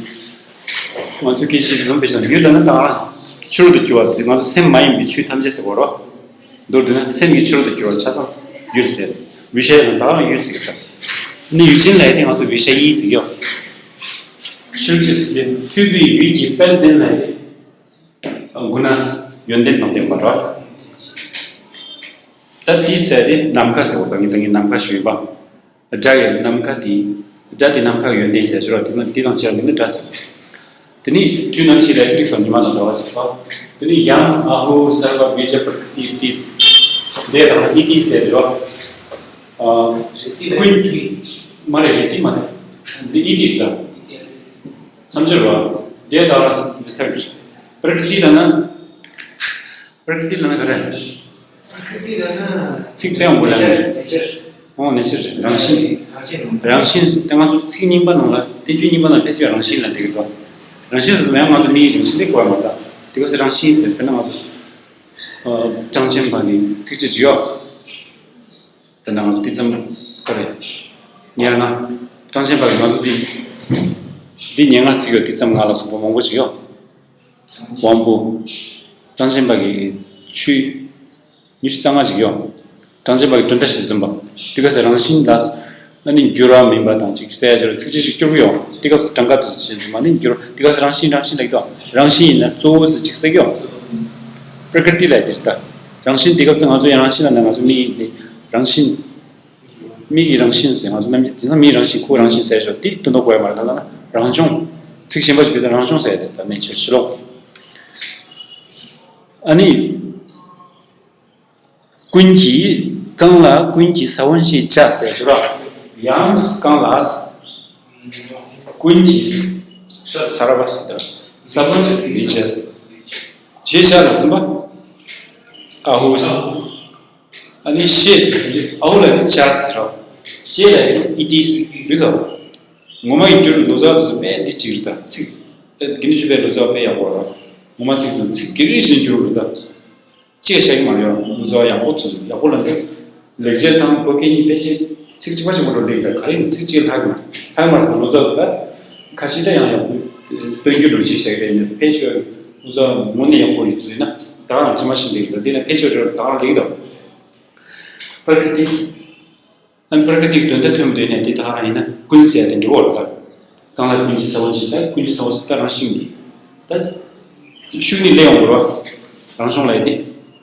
ང་ཚོ་སྐད་ཆ་ཞིག་བཟུང་བེད་སྤྱོད་བཏང་ཡུལ་ལ་ན་ད་ང་ཕྱི་རོལ་དུ་གྱུར་བ་དེ་ང་ཚོ་སེམས་མ་ཡིན་པའི་ཆོས་ཐམས་ཅད་ཟེར་བ་རོ། མདོར་བསྡུས་ན་སེམས་ཀྱི་ཕྱི་རོལ་དུ་གྱུར་བ་ཆ་ཚང་ཡུལ་ཟེར། བི་ཤ་ཡི་ལ་ད་ང་ཡུལ་ཟེར་གི་ད། ནི་ཡུལ་ཅན་ལ་ཡི་དེ་ང་ཚོ་བི་ཤ་ཡི་ཟེར་ཡོད། ཤུལ་གྱི་ཟེར་དེ་ཐོས་པའི་ཡུལ་གྱི་དཔལ་ལྡན་ལ་ཡི་དེ། གུ་ན། ཡོན་ཏན་དང་ལྡན་པ་རོ། ད་དེའི་ཟེར་དེ་ནམ་མཁའ་ཟེར་བ་ད་ངས་ད་ངས་ནམ་མཁའ་ཞུས་པ། སྒྲ་ཡི་ནམ་མཁའ་དེ། སྒྲ་དེ་ནམ་མཁའ་ཡོན་ཏན་ཟེར་ཞོར་དེ་ན་དེ་དང་བཅས་པ་ནི་སྒྲ་ཟེར། དེ་ནི་དུས་རྣམ་ཤེས་ལ་ཏྲིག་སོགས་ཉི་མ་དང་ཟླ་བ་ཟེར་སོ། དེ་ནི་ཡང་ཨ་ཧོ་སརྦ་བི་ཇ་པྲ་ཀྲི་ཏི་ཏི། དེ་དང་ཨི་ཏི་ཟེར་རོ། ཨ། ཀུན། མ་རེད་རི་ཏི་མ་རེད། འདི་ཨི་ཏི་རེད་ད། མཚམས་སྦྱོར་རོ། དེ་དང་ར་འདི་ལྟར་པྲ་ཀྲི་ཏི་ལ་ན། པྲ་ཀྲི་ཏི་ལ་ན་ག་རེ། པྲ་ཀྲི་ཏི་ལ་ན། ཚིག་དཔེ་ཡང་མོ་ལ་ནེ་ཅར། ནེ་ཅར། ཨོ་ནེ་ཅར་རང་བཞིན། རང་བཞིན། རང་བཞིན་དེ་ང་ཚོ་ཚིག་རྙིང་པ་ནང་ལ་བསྟན་བཅོས་རྙིང་པ་ནང་ཕལ་ཆེར་རང་བཞིན་ལ་འགྲིག་གི་འདུག་རང་བཞིན་ཟེར་ན་ཡང་ང་ཚོ་མིའི་རང་བཞིན་དེ་གོ་བ་མ་གཏོགས་དེ་ག་ཚོད་རང་བཞིན་ཟེར་དཔེར་ན་ང་ཚོ་ཨ་གྲངས་ཅན་པ་གི་ཚིགས་བཅད་ཅིག་ཡོད། དེ་ནང་ང་ཚོ་དེ་ཙམ་ག་རེ། ཉེར་ལྔ། གྲངས་ཅན་པ་གི་ང་ཚོ་དེ་འདི་ཉེར་ལྔ་ཚིག་ཡོད། དེ་ཙམ་ང་ལ་སོགས་པ་མང་པོ་ཅིག་ཡོད། དབང་པོ། གྲངས་ཅན་པ་གི་ཆོས་ཉི་ཤུ་རྩ་ལྔ་ཅིག་ཡོད། གྲངས་ཅན་པ་གི་དོན་དག་ཞིག་འཛིན་པ། དེ་ག་ས་རང་བཞིན་ལ། ཨ་ནི་འགྱུར་བ་མིན་པ་དང་ཅིག་གསལ་སྦྱོར་ཚིགས་བཅད་ཅིག་སྐྱོར་གི་ཡོད། དེ་སྐབས་སུ་གྲངས་ཀ་དུ་ཅན་འཛིན་པ་ནི་འགྱུར་དེ་ག་ས་རང་བཞིན་རང་བཞིན་ལ་ཡོད། རང་བཞིན་ཡིན་ན་གཙོ་བོ་ཟེར་ཅིག་ཟེར་གི་ཡོད། པྲ་ཀྲི་ཏི་ལ་དེ་ལྟ། རང་བཞིན་དེ་སྐབས་སུ་ང་ཚོ་ཡང་རང་བཞིན་ལ་ནི་ང་ཚོ་མི་ཡིན་ཏེ་རང་བཞིན། མི་གི་རང་བཞིན་ཟེར་ང་ཚོ་རྣམས་ཀྱི་དེང་སང་མིའི་རང་བཞིན་ཁོའི་རང་བཞིན་ཟེར་ཆོག་དེ་དོན་དག་གོ་ཡ་མ་རེད་ད་ལ་ན་རང་བྱུང་། ཚིག་གཞན་པ་ཞིག་བེད་ན་རང་བྱུང་ཟེར་ཡ་དེ་ད་ནེ་ཅར་ཕྱི་ལོགས། ཨ་ནི། ཀུན་གྱིས་གང་ལ་ཀུན་གྱིས་ས་བོན་ཞེས་བྱ་ཟེར་ཞོར་ཡང་གང་ལ་ཀུན་གྱིས་ས་ར་བ་ཟེར་ད་ས་བོན་ཞེས་བྱ་ཞེས་བྱ་ལ་ཟིན་པ་ཨ་ཧུ། ཨ་ནི་ཤེས་ཟེར་ཨ་ཧུ་ལ་ནི་བྱ་ཟེར་རོ། ཤེས་ལ་ཡང་ཨི་ཏི་ཟེར་རེད་དོ། ངོ་མ་ཡིན་རྒྱུར་ལོ་ཙཱ་བ་དེ་ཚོ་དཔེ་འདི་གཅིག་རེད་ད་ཚིག་དེ་དགེ་འདུན་ཆོས་འཕེལ་ལོ་ཙཱ་བ་དཔེ་ཡག་པོ་རེད། ངོ་མ་ཚིག་དེ་ཚོ་ཚིག་གི་རིགས་ཤིག་འགྱུར་རེད་ད། གཅིག་བྱ་གི་མ་ཡོང་ལོ་ཙཱ་བ་ཡག་པོ་དེ་ཚོ་ཡག་པོ་ལ་འདི་ལེགས་སྦྱར་དང་བོད་སྐད་གཉིས་དཔེ་ཆེ། ཚིག་གཅིག་པ་ཆེན་པོ་འགྲོ་ལེགས་ད་ག་རེ་ཡིན་ཚིག་གཅིག་ལྷག་མ་ལྷག་མ་ཟེར་ལོ་ཙཱ་ད་ཁ་ཤས་ད་ཡང་ཡང་སྟོན་རྒྱུ་འགྲོ་ཅི་བྱས་རེད་ནས་ཕལ་ཆེར་ལོ་ཙཱ་ངོ་ནས་ཡག་པོ་ཡོད་ཚུལ་ཡིན་ན་ད་རང་ཇི་མ་ཤེས་ལེགས་ད་དེ་ནས་ཕལ་ཆེར་འགྲོ་ད་རང་ལེགས་དོ། པར་ཀི་ཏིས། ཨན་པར་ཀ་ཏིག་དོན་དག་ཐོན་པ་དེ་ནས་དེ་དག་རང་ཡིན་ན་ཀུན་ཟེར་ཡ་དེ་འགྲོ་བར་དང་། གང་ལ་ཀུན་གྱི་ས་བོན་ཅིག་ད་ཀུན་གྱི་ས་བོན་ཟེར་ད་རང་བཞིན་གྱི། ད། ཤུགས་ནི་ལས་ཡོང་བར་བ། རང་བྱུང་ལས་དེ།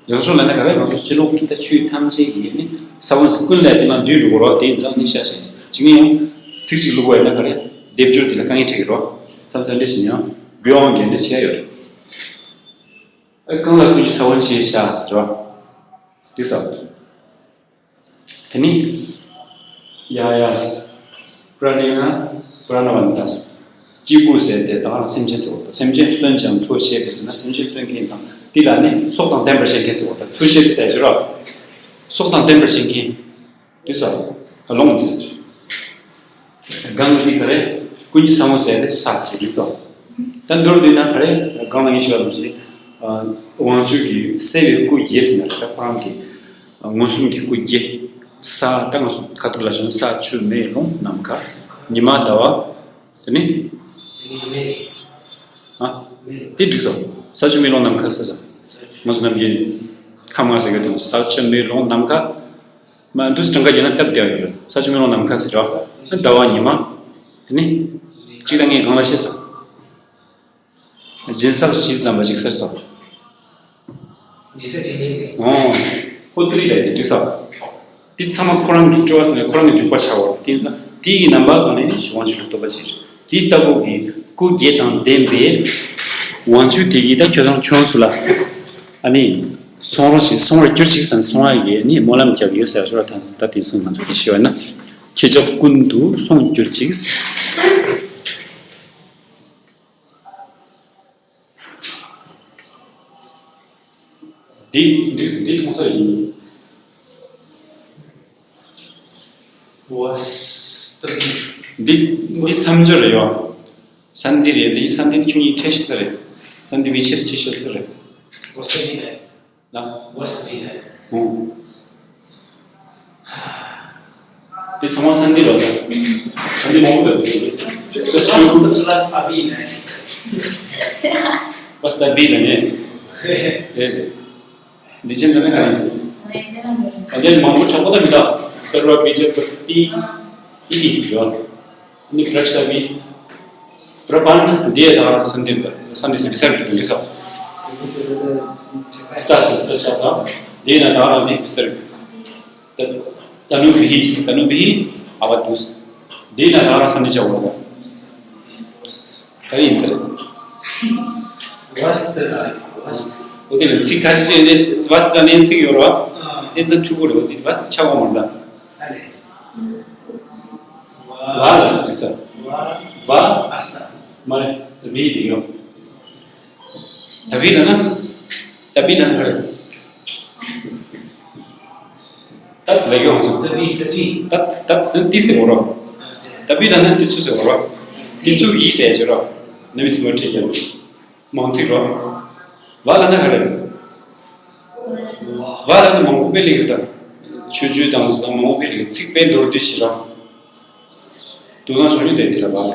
རང་བྱུང་ལས་ན་ག་རེ་ང་ཚོ་སྤྱི་ལོག་གི་ད་ཆོས་ཐམས་ཅད་ཀྱི་ནི་ས་བོན་ཟེར་ཀུན་ལས་དེ་ལ་འདུས་འགྲོ་བར་བ་དེ་ཡིན་ཙང་ནི་ཤ་ཤ་ཡིན་ཅིག་ནི་ཡང་། ཚིག་གཅིག་ལུག་པ་ཡིན་ན་ག་རེ། སྡེབ་སྦྱོར་དེ་ལ་དཀའ་ངལ་འཕྲད་ཀྱི་རོ། མཚམས་མཚམས་འདྲི་བཞིན་ཡང་དགོས་དབང་འགན་འདྲི་བྱེད་ཡ་ཡོད་རེད། ཨ་གང་ལ་ཀུན་གྱི་ས་བོན་ཞེས་བྱ་ཟེར་བ། དེ་ས། དེ་ནི། ཡ་ཡ། པྲ་ཎི་ན། པྲ་ཎ་བན་ཏ། སྐྱེ་དགུ་ཟེར་ཏེ་ད་ག་རང་སེམས་ཅན་ཟེར་བ་དང་སེམས་ཅན་གསོན་ཅིང་འཚོ་ཞེས་པའི་ཟེར་ན་སེམས་ཅན་གསོན་མཁན་དང་དེ་ལ་ནི་སྲོག་དང་ལྡན་པར་བྱེད་མཁན་ཟེར་བ་དང་འཚོ་ཞེས་པའི་ཟེར་ཞེས་ར། སྲོག་དང་ལྡན་པར་བྱེད་མཁན། དེ་ས། ལོང་དེ་ཟེར། གང་གི་ག་རེ། ཀུན་གྱི་ས་བོན་ཟེར་ཏེ་ས་ཞེས་རིག་ཚོགས། ད་མདོར་བསྡུས་ན་ག་རེ། གང་ལ་ངས་ཞུ་བ་ལོང་ཞེས། དབང་ཕྱུག་གི་གསལ་བའི་སྐུ་བརྒྱད་ཟེར་ན་ད་ཁོ་རང་གི་མངོན་སུམ་གྱི་སྐུ་བརྒྱད། ས་ད་ང་ཚོ་ཁ་ཐུག་ལ་བྱུང་ས་ཆུ་མེ་རླུང་ནམ་མཁའ། ཉི་མ་ཟླ་བ། དེ་ནི། ཨ། དེ་འགྲིག་སོང་། ས་ཆུ་མེ་རླུང་ནམ་མཁའ་ཟེར་སོང་། ང་ཚོ་ནམ་རྒྱུན་ཁམས་ལྔ་ཟེར་གི་དང་ས་ཆུ་མེ་རླུང་ནམ་མཁའ། མ་འདུས་གྲངས་ཀ་རྒྱབ་ན་སྟབས་བདེ་བ་ཡོད་རེད། ས་ཆུ་མེ་རླུང་ནམ་མཁའ་ཟེར་རོ། ཟླ་བ་ཉི་མ། དེ་ནི། གཅིག་དང་ངས་གང་ལ་ཤེས་སོ། སྦྱིན་སྲེག་ཞིབ་ཙམ་པ་ཞིག་ཟེར་སོ། འོ། ཧོ་ཏི་རི་ལ་དེ་འདྲི་ས། དེ་ཚང་མ་ཁོ་རང་གི་སྤྲོ་བ་ཟེར་ནས་ཁོ་རང་གི་འཇུག་པ་ཆགས་པ་དེ་ཙང་དེ་ཡི་རྣམ་པ་གང་ནས་ནི་ཞི་བ་ཆུ་ལུགས་བསྟོད་པ་ཅིག་རེད། དེ་ལྟ་བུ་གི་སྐུ་བརྒྱད་དང་ལྡན་པའི་དབང་ཕྱུག་དེ་གིས་ད་ཁྱོད་ཚང་ཁྱོད་ཚོ་ལ། ཨ་ནི། སོང་རོགས་ཤིག་སོང་བར་གྱུར་ཅིག་ཟེར་ནས་སོང་བ་ཡི་ནི་སྨོན་ལམ་རྒྱབ་ཡོད་ཟེར་ཞོར་ཐང་ད་དེ་སོང་ང་ཚོ་གི་ཞུ་བ་ན། ཁྱེད་ཅག་ཀུན་ཏུ་སོང་གྱུར་ཅིག་འདི་འདི་འདི་མཐོང་ས་ཡིན། འདི་འདི་མཚམས་སྦྱོར་རེད་ཡོ། ས་འདི་རེད་འདི་ས་འདི་ཁྱོད་གཉིས་ཁྲེལ་ཤི་ས་རེད། ས་འདི་བི་ཆེད་ཆེ་ཤོས་ས་རེད། ན། ཨོ། དེ་ཚང་མ་ས་འདི་རེད། ས་འདི་མང་པོ་འདུག་ས་ས་ས་བི་ན། ས་ས་བི་ན་ནི། རེད་རེད། འདི་ཅན་འདི་ནི་ག་རེ་ཡིན་ཟེར། ཨ་དེ་མང་པོ་དྲག་པོ་ད་མི་འདུག་སར་བ་བི་ཇ་པུ་ཏི་ཨི་ཏི་ཟེར་བ། ནི་པྲ་ཤ་བི། པྲ་པ་ན་དེ་ད་ས་འདིར་ད་ས་འདི་སི་བི་སར་གི་དུ་མི་ས། སྟ་སི་སི་ཤ་ས། དེ་ན་ད་རང་དེ་བི་སར་གི། ད་ནུ་བི་ཧི་ད་ནུ་བི་ཧི་ཨ་བ་དུ་སི། དེ་ན་ད་རང་ས་འདི་ཆ་བ་ད། ག་རེ་ཡིན་ཟེར། ཝ་སྟི་ལ་ཝ་སྟི། འོ་དེ་ལ་ཚིག་ཁ་ཤས་ཅན་དེ་ཝ་སྟི་ལ་ནས་ཚིག་ཡོད་རོ། ཨ་དེ་ཚོ་ཕྲུ་གུ་རེད་འོ་དེ་ཝ་སྟི་ཆ་བ་མ་རེད། ཨ་ལེ། ཝ་ལ་ཅི་ཟེར། ཝ། ཝ། ཨ་ས། མ་རེད། ད་བི་དེ་ཡོད། ད་བི་ལ་ན། ད་བི་ལ་ན་ག་རེ། ད་ལ་ཡོང་ཚོ། ད་བི་ད་བི། ད་ད་ཟེར་ཏི་ཟེར་བ་རོ། ད་བི་ལ་ན་ཏི་ཚུ་ཟེར་བ་རོ། ཏི་ཚུ་ཡི་ཟེར་ཞེས་རོ། ནམ་ཡི་སི་མ་ཁྲིད་ཀྱང་། མང་ཚིག་རོ། ཝ་ལ་ན་ག་རེ། ཝ་ལ་ན་མང་པོ་དཔེ་ལེགས་རེད་ད། ཆོས་བརྒྱུད་དང་ཟེར་ན་མང་པོ་དཔེ་ལེགས་ཚིག་དཔེ་མདོར་བསྡུས་ཤིག་རོ། དུ་ན་ཤོང་ཡོད་དེ་དེ་ལ་ཝ་ལ།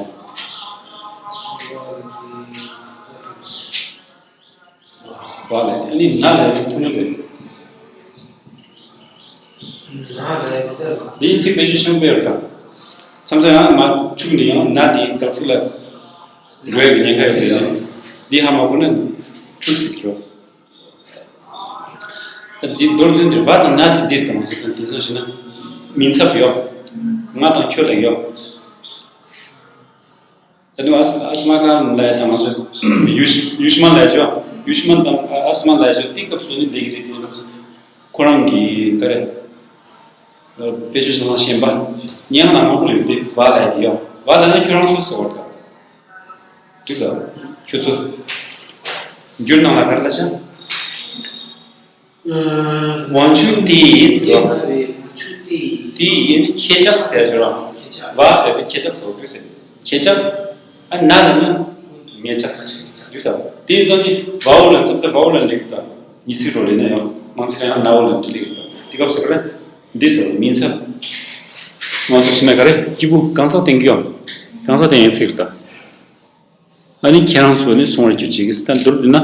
བ་ལས་ཨ་ནི་ན་ལས་ཐུན་མོང་དེ། ན་ལས་དེ་ལ། འདིའི་ཚིག་དཔེ་ཆ་ཆེན་པོ་ཡོད་དང་། མཚམས་མཚམས་ཡང་མ་འཁྲུག་ནས་ཡང་ན་དེའི་དགག་ཚིག་ལ་འགྲོ་ཡག་གི་ཉེན་ཁ་ཡོད་པས་ནི། འདི་ཧ་མ་གོ་ན་འཁྲུག་སྲིད་འགྲོ། ད་འདི་མདོར་བསྡུས་འདིར་བ་དང་ན་དེ་འདིར་དང་ང་ཚོ་དང་དེང་སང་ཞེ་ན། མིང་ཚབ་ཡོད། ང་དང་ཁྱོད་ལ་ཡོད། ད་དུང་ཨ་ཨ་སི་མ་ཀ་ལ་ཡ་དང་ང་ཚོ་ཡུ་ཤི་ཡུ་ཤི་མ་ལ་ཡ་ཅོ་ཡུ་ཤི་མ་དང་ཨ་ཨ་སི་མ་ལ་ཡ་ཅོ་དེ་སྐབས་སུ་ནི་ལེགས་རེད་དེ་ལ་ཁོ་རང་གི་ག་རེ་དཔེ་ཆ་ཞིག་ལ་ཞེན་པ་ཉན་ན་མང་པོ་ཡོད་དེ་བ་ལ་ཡ་དེ་ཡོད་བ་ལ་ན་ཁྱོད་རང་ཚོ་ཟེར་བ་དང་འགྲིག་ས་ཁྱོད་ཚོ་འགྱུར་ནང་ལ་ག་རེ་ལ་ཤ། དབང་ཕྱུག་དེས་ཟེར་བ། དེ་ཡིན་ཁྱེད་ཅག་ཟེར་ཞོར་རང་། བ་ཟེར་བའི་ཁྱེད་ཅག་ཟེར་བ་དུས་ཟེར། ཁྱེད་ཅག་ཨ་ན་ལ་ནི་ངེད་ཅག་ཟེར་དུས་ཟེར། དེ་ཡིན་ཙང་ནི་བའོ་ལ་ཙབ་ཙབ་བའོ་ལ་འདྲེ་གི་དང་ཉི་ཚིག་རོ་ལེ་ན་ཡང་མང་ཚིག་ལ་ཡང་ན་འོ་ལ་འདྲེ་ལེ་གི་དང་དེ་སྐབས་ཟེར་བ་འདི་ཟེར་བ་མིང་ཚབ། ང་ཚོ་ཕྱི་ན་ག་རེ་སྐྱིད་པོ་གང་ཟག་བསྟན་གྱི་ཡོད། གང་ཟག་བསྟན་ཡང་ཚིག་རེད་ད། ཨ་ནི་ཁྱེད་རང་ཚོ་ནི་སོང་བར་གྱུར་ཅིག་ད་མདོར་བསྡུས་ན།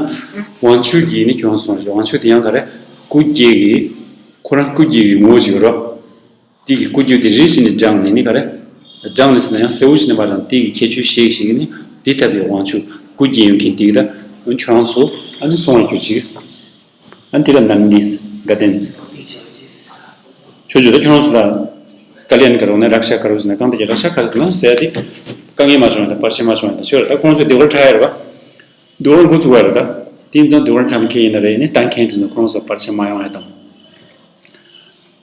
དབང་ཕྱུག་གིས་ནི་ཁྱེད་རང་སོང་བར་གྱུར། དབང་ཕྱུག་དེ་ཡང་ག་རེ། སྐུ་སྐྱེ་གི། ཁོ་རང་སྐུ་སྐྱེ་གི་ངོ་བོ་ཅིག་རོ། དེ་གི་སྐུ་རྒྱུ་དེ་རིལ་ཕྱིན་ནས་སྦྲང་ནས་ནི་ག་རེ། སྦྲང་ནས་ཟེར་ན་ཡང་གསལ་བོ་ཞིག་ནས་མ་སྦྲང་། དེ་གི་ཁྱད་ཆོས་ཤེས་ཤིག་ནི་དེ་ལྟ་བུའི་དབང་ཕྱུག་སྐུ་སྐྱེ་ཡོད་མཁན་དེ་གི་ད་ཁྱོད་རང་ཚོ་ཨ་ནི་སོང་བར་གྱུར་ཅིག་ཨ་ནི་དེ་ལ་ནན་དི་དགའ་ལྡན། ཆོས་བརྒྱུད་ད་ཁྱོད་རང་ཚོ་ལ་དཀའ་ལས་ཡོད་ན་རག་ཤ་དཀར་པོ་ཟེར་ན་གང་དེ་གི་རག་ཤ་དཀར་ཟེར་ན་ཟེར་ཡ་དེ་དཀའ་ངལ་མ་བྱུང་ཡ་དང་བར་ཆད་མ་བྱུང་ཡ་དང་ཆོས་ལ་ད་ཁོང་ཚོས་ཟློས་གར་འཁྲབ་ཡ་རེད་པ། ཟློས་གར་འགོ་བཙུགས་པ་རེད་ད། དེ་ཡིན་ཙང་ཟློས་གར་འཁྲབ་མཁན་ཡིན་ན་རེད་ནི་གཏོང་མཁན་དེ་ཚོ་ཁོང་ཚོ་བར་ཆད་མ་ཡོང་ཡ་དང་།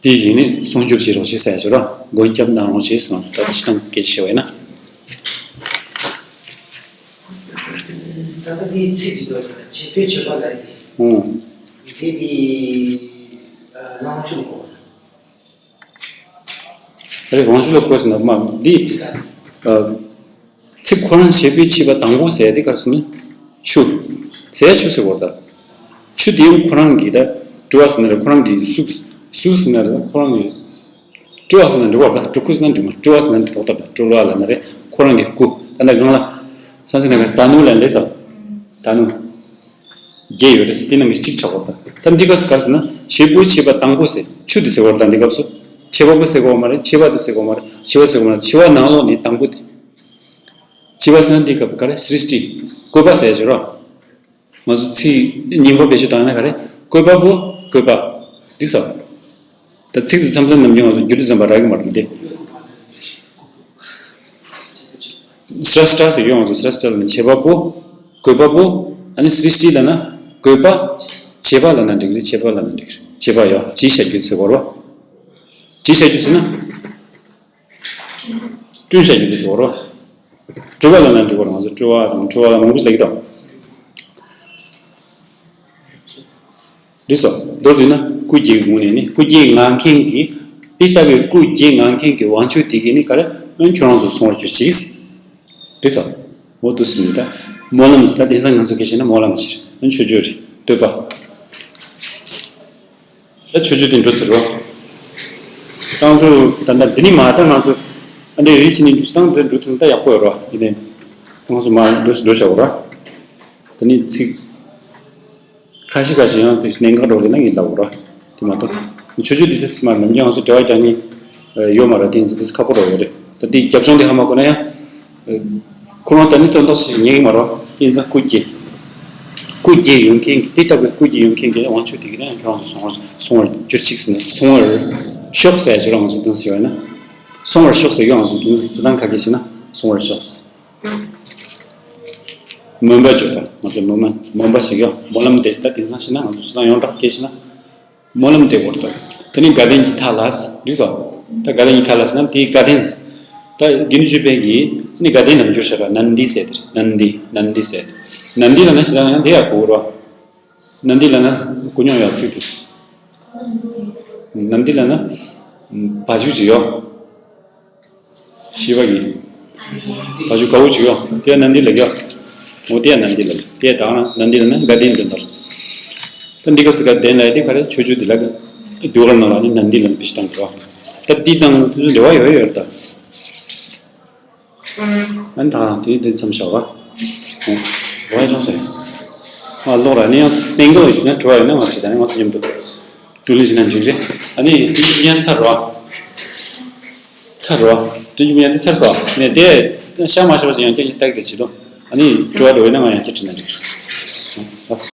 དེ་ཡིན་ནི་སྲུང་སྐྱོབ་བྱེད་རོགས་བྱེད་ཟེར་ཡ་ཞིག་རོ། མགོན་སྐྱབས་གནང་རོགས་བྱེད་ཟེར་ན་ད་ཕྱི་ནང་སྐད་ཆ་བཤད་པ་ཡིན་ན། ད་ལྟ་འདིའི་ཚིག་ཅིག་འདུག་ཟེར་ན་བྱེད་པོས་བྱེད་པ་ལ་ཡིན། ཨོ། དེ་དེ་ནང་ཆུང་གོ། རེད། དབང་ཕྱུག་ལ་གོ་ཟེར་ན་མ་འདི། ཚིག་ཁོ་རང་བྱེད་པོས་བྱེད་པ་དང་པོ་ཟེར་ཡ་དེ་ག་རེ་ཟེར་ན་ཆུ། ཟེར་ཡ་ཆུ་ཟེར་བ་ད། ཆུ་དེ་ཡང་ཁོ་རང་གི་ད་སྤྲུལ་བ་ཟེར་ན་རེད། ཁོ་རང་གི་གཟུགས། གཟུགས་ཟེར་ན་རེད། ཁོ་རང་གི་སྤྲུལ་བ་ཟེར་ན་འགྲིག་པ་རེད། སྤྲུལ་སྐུ་ཟེར་ན་འགྲིག་མ། སྤྲུལ་བ་ཟེར་ན་འགྲིག་ཏོག་ཏོག་རེད། སྤྲུལ་བ་ལབ་ན་རེད། ཁོ་རང་གི་སྐུ་ད་ལྟ་གང་ལ། ས་ཟེར་ན་ག་རེ། ད་ནུ་ལབ་ལེ་ས། ད་ནུ། བརྒྱད་ཡོད་རེད། དེ་ནང་གི་གཅིག་ཆགས་པ་རེད། ད་འདི་སྐབས་སུ་ག་རེ་ཟེར་ན་བྱེད་པོས་བྱེད་པ་དང་པོ་ཟེར་ཆུ་དེ་ཟེར་བ་རེད། ད་འདི་སྐབས་སུ་བྱེད་པ་པོ་ཟེར་གོ་མ་རེད། བྱེད་པ་དེ་ཟེར་གོ་མ་རེད། བྱེད་པ་ཟེར་གོ་མ་རེད། བྱེད་པ་ནང་ལོགས་ནས་དང་པོ་དེ། བྱེད་པ་ཟེར་ན་འདི་སྐབས་ག་རེ། སྲིད་ཏི། བཀོད་པ་ཟེར་ཞིག་རོ། ང་ཚོ་ཚིག་རྙིང་པ་བེད་སྤྱོད་བཏང་ན་ག་རེ། བཀོད་པ་པོ། བཀོད་པ། འགྲིག་སོང་། ད་ཚིག་དེ་མཚམས་མཚམས་ནམ་རྒྱུན་ང་ཚོ་འགྱུར་དུ་འཛོམས་པ་རག་གི་མ་རེད་དེ། སྲ་སྲ་ཟེར་གྱི་ཡོད། ང་ཚོ་སྲ་སྲ་ལ་ནི་བྱེད་པ་པོ། བཀོད་པ་པོ། ཨ་ནི་སྲིད་ཏི་ལབ་ན་བཀོད་པ། བྱེད་པ་ལབ་ན་འགྲིག་རེད། བྱེད་པ་ལབ་ན་འགྲིག་རེད། བྱེད་པ་ཡོད། བྱས་བཞག་རྒྱུ་ཟེར་བ་རེད་པ། བྱས་བཞག་རྒྱུ་ཟེར་ན། བསྐྲུན་བྱ་རྒྱུ་དེ་ཟེར་བ་རེད། སྤྲུལ་པ་ལབ་ན་འགྲིག་པ་རེད། ང་ཚོ་སྤྲུལ་པ་དང་སྤྲུལ་པ་ལ་མང་པོ་ཞིག་ལབ་ཀྱི་འདུག་འགྲིག་སོང་། མདོར་བསྡུས་ན་སྐུ་སྐྱེ་གི་ངོས་ནས་ནི་སྐུ་སྐྱེ་མངགས་མཁན་གྱི། དེ་ལྟ་བུའི་སྐུ་སྐྱེ་མངགས་མཁན་གྱི་དབང་ཕྱུག་དེ་གིས་ནི་ག་རེ། ཨ་ནི་ཁྱོད་རང་ཚོ་སོང་བར་གྱུར་ཅིག་འགྲིག་སོང་། འོ་འདུག་སེ་ནི་ད། སྨོན་ལམ་ཟེར་ད་དེང་སང་ང་ཚོ་སྐད་ཆ་ན་སྨོན་ལམ་ཟེར། ཨ་ནི་མཆོད་བརྗོད་རེད། བསྟོད་པ། ད་མཆོད་བརྗོད་དེ་འགྲོ་ཚུལ་རོ། ཁྱེད་རང་ཚོ་ད་ལྟ་འདི་ནི་མ་ད་ང་ཚོ་ཨ་འདྲའི་རིགས་ཅིག་ནས་འདུག་སྟངས་དེ་འགྲོ་ཚུལ་ད་ཡག་པོ་ཡོད་རོ། ཡིན་ནའི་ང་ཚོ་མ་འགྲོ་སུ་འགྲོ་བྱ་བ་རོ། དེ་ནི་ཚིག་ཁ་ཤས་ཁ་ཤས་ཡང་དེ་གནད་འགག་འགྲོ་ལེ་ན་ངས་ལབ་རོ། དེ་མ་གཏོགས་མཆོད་བརྗོད་དེ་དེ་སི་མ་ནམ་རྒྱུན་ང་ཚོ་འབྲེལ་བ་རྒྱག་ནི་ཡོད་མ་རོ། དེ་ཚོ་དེ་སི་ཁག་པོ་རོ་ཡོད་རེད། ད་དེ་རྒྱབ་ལྗོངས་དེ་ཧ་མ་གོ་ན་ཡང་། ཁོ་རང་ད་ནི་དོན་དག་ཞིག་ཉན་གི་མ་རེད་པ། དེ་ཡིན་ཙང་སྐུ་སྐྱེ། སྐུ་སྐྱེ་ཡོད་མཁན་གྱི་དེ་ལྟ་བུའི་སྐུ་སྐྱེ་ཡོད་མཁན་གྱི་དབང་ཕྱུག་དེ་གིས་ནི་ཁྱེད་རང་ཚོ་སོང་བར་སོང་བར་གྱུར་ཅིག་ཟེར་ནས་སོང་བར་ཤོག་ཟེར་ཡ་ཞིག་རང་ཚོ་དོན་ཟེར་བ་ཡིན་ན། སོང་བར་ཤོག་ཟེར་གྱི་རང་ཚོ་དོན་ཟེར་སྤྱིར་བཏང་ཁ་སྐད་བྱས་ན་སོང་བར་ཤོག་ཟེར། སྨོན་པ་བརྗོད་པ། ང་ཚོ་སྨོན་མ་སྨོན་པ་ཞིག་ཡོད། སྨོན་ལམ་དེ་ད་དེང་སང་བྱས་ན་ང་ཚོ་སྤྱིར་བཏང་ཡོངས་གྲགས་སྐད་བྱས་ན། སྨོན་ལམ་དེ་བོར་ཏོ། དེ་ནི་དགའ་ལྡན་གྱི་མཐའ་ལ། འགྲིག་སོང་། ད་དགའ་ལྡན་གྱི་མཐའ་ལ་ཟེར་ན་དེའི་དགའ་ལྡན། ད་དགེ་འདུན་ཆོས་འཕེལ་གྱིས་ནི་དགའ་ལྡན་ལ་འགྱུར་བྱས་པ་ནན་དི་ཟེར་དེ་རེད། ནན་དི་ནན་དི་ཟེར་དེ། ནན་དི་ལབ་ན་ཞེ་དྲག་ཡང་དེ་ཡག་གོ་རོ། ནན་དི་ལབ་ན་གོ་མྱོང་ཡོད་ཚིག་དེ། ནན་དི་ལབ་ན་བ་ཕྱུགས་ཅིག་ཡོད། ཞི་བ་གི་བ་ཕྱུགས་དགའ་བོ་ཅིག་ཡོད། དེ་ནན་དི་ལབ་ཀྱི་ཡོད། འོ་དེ་ནན་དི་ལབ་ཀྱི། དེ་དང་ནན་དི་ལབ་ན་དགའ་ལྡན་དོན་དག་རེད། ད་འདི་སྐབས་སུ་དགའ་ལྡན་ལབ་ཡ་དེ་ག་རེ། མཆོད་བརྗོད་དེ་ལ་ཟློས་གར་ནང་ལ་ནི་ནན་དི་ལབ་ནས་བེད་སྤྱོད་བཏང་གི་རེད་པ། ད་འདི་དང་དེ་ཚོ་འབྲེལ་བ་ཡོད་ཡོད་རེད་ད། ཨ་ནི་ད་དེ་དེ་མཚམས་བཞག་པ། འོ་ཡ་ཅང་སོང་། ཨ་ལོག་ར་ནི་ཡང་གཏན་འཁེལ་ཡོད་ན་དྲི་བ་ཡོད་ན་ང་བྲིས་ད་ནི་ང་ཚོ་མཉམ་དུ་བགྲོ་གླེང་བྱེད་ན་འགྲིག་རེད། ཨ་ནི་དེ་ཡང་ཚར་རོ། ཚར་རོ། དྲི་རྒྱུ་མེད་ཡ་དེ་ཚར་སོང་། ནས་དེ་ཤ་མ་ཤ་བ་ཞིག་ཡང་བསྐྱར་ལྟ་གི་དེ་བྱེད་དོ། ཨ་ནི་དྲི་བ་འགྲོ་ཡོད་ན་ང་ཡང་བསྐྱར་དྲིས་ན་འགྲིག་རེད།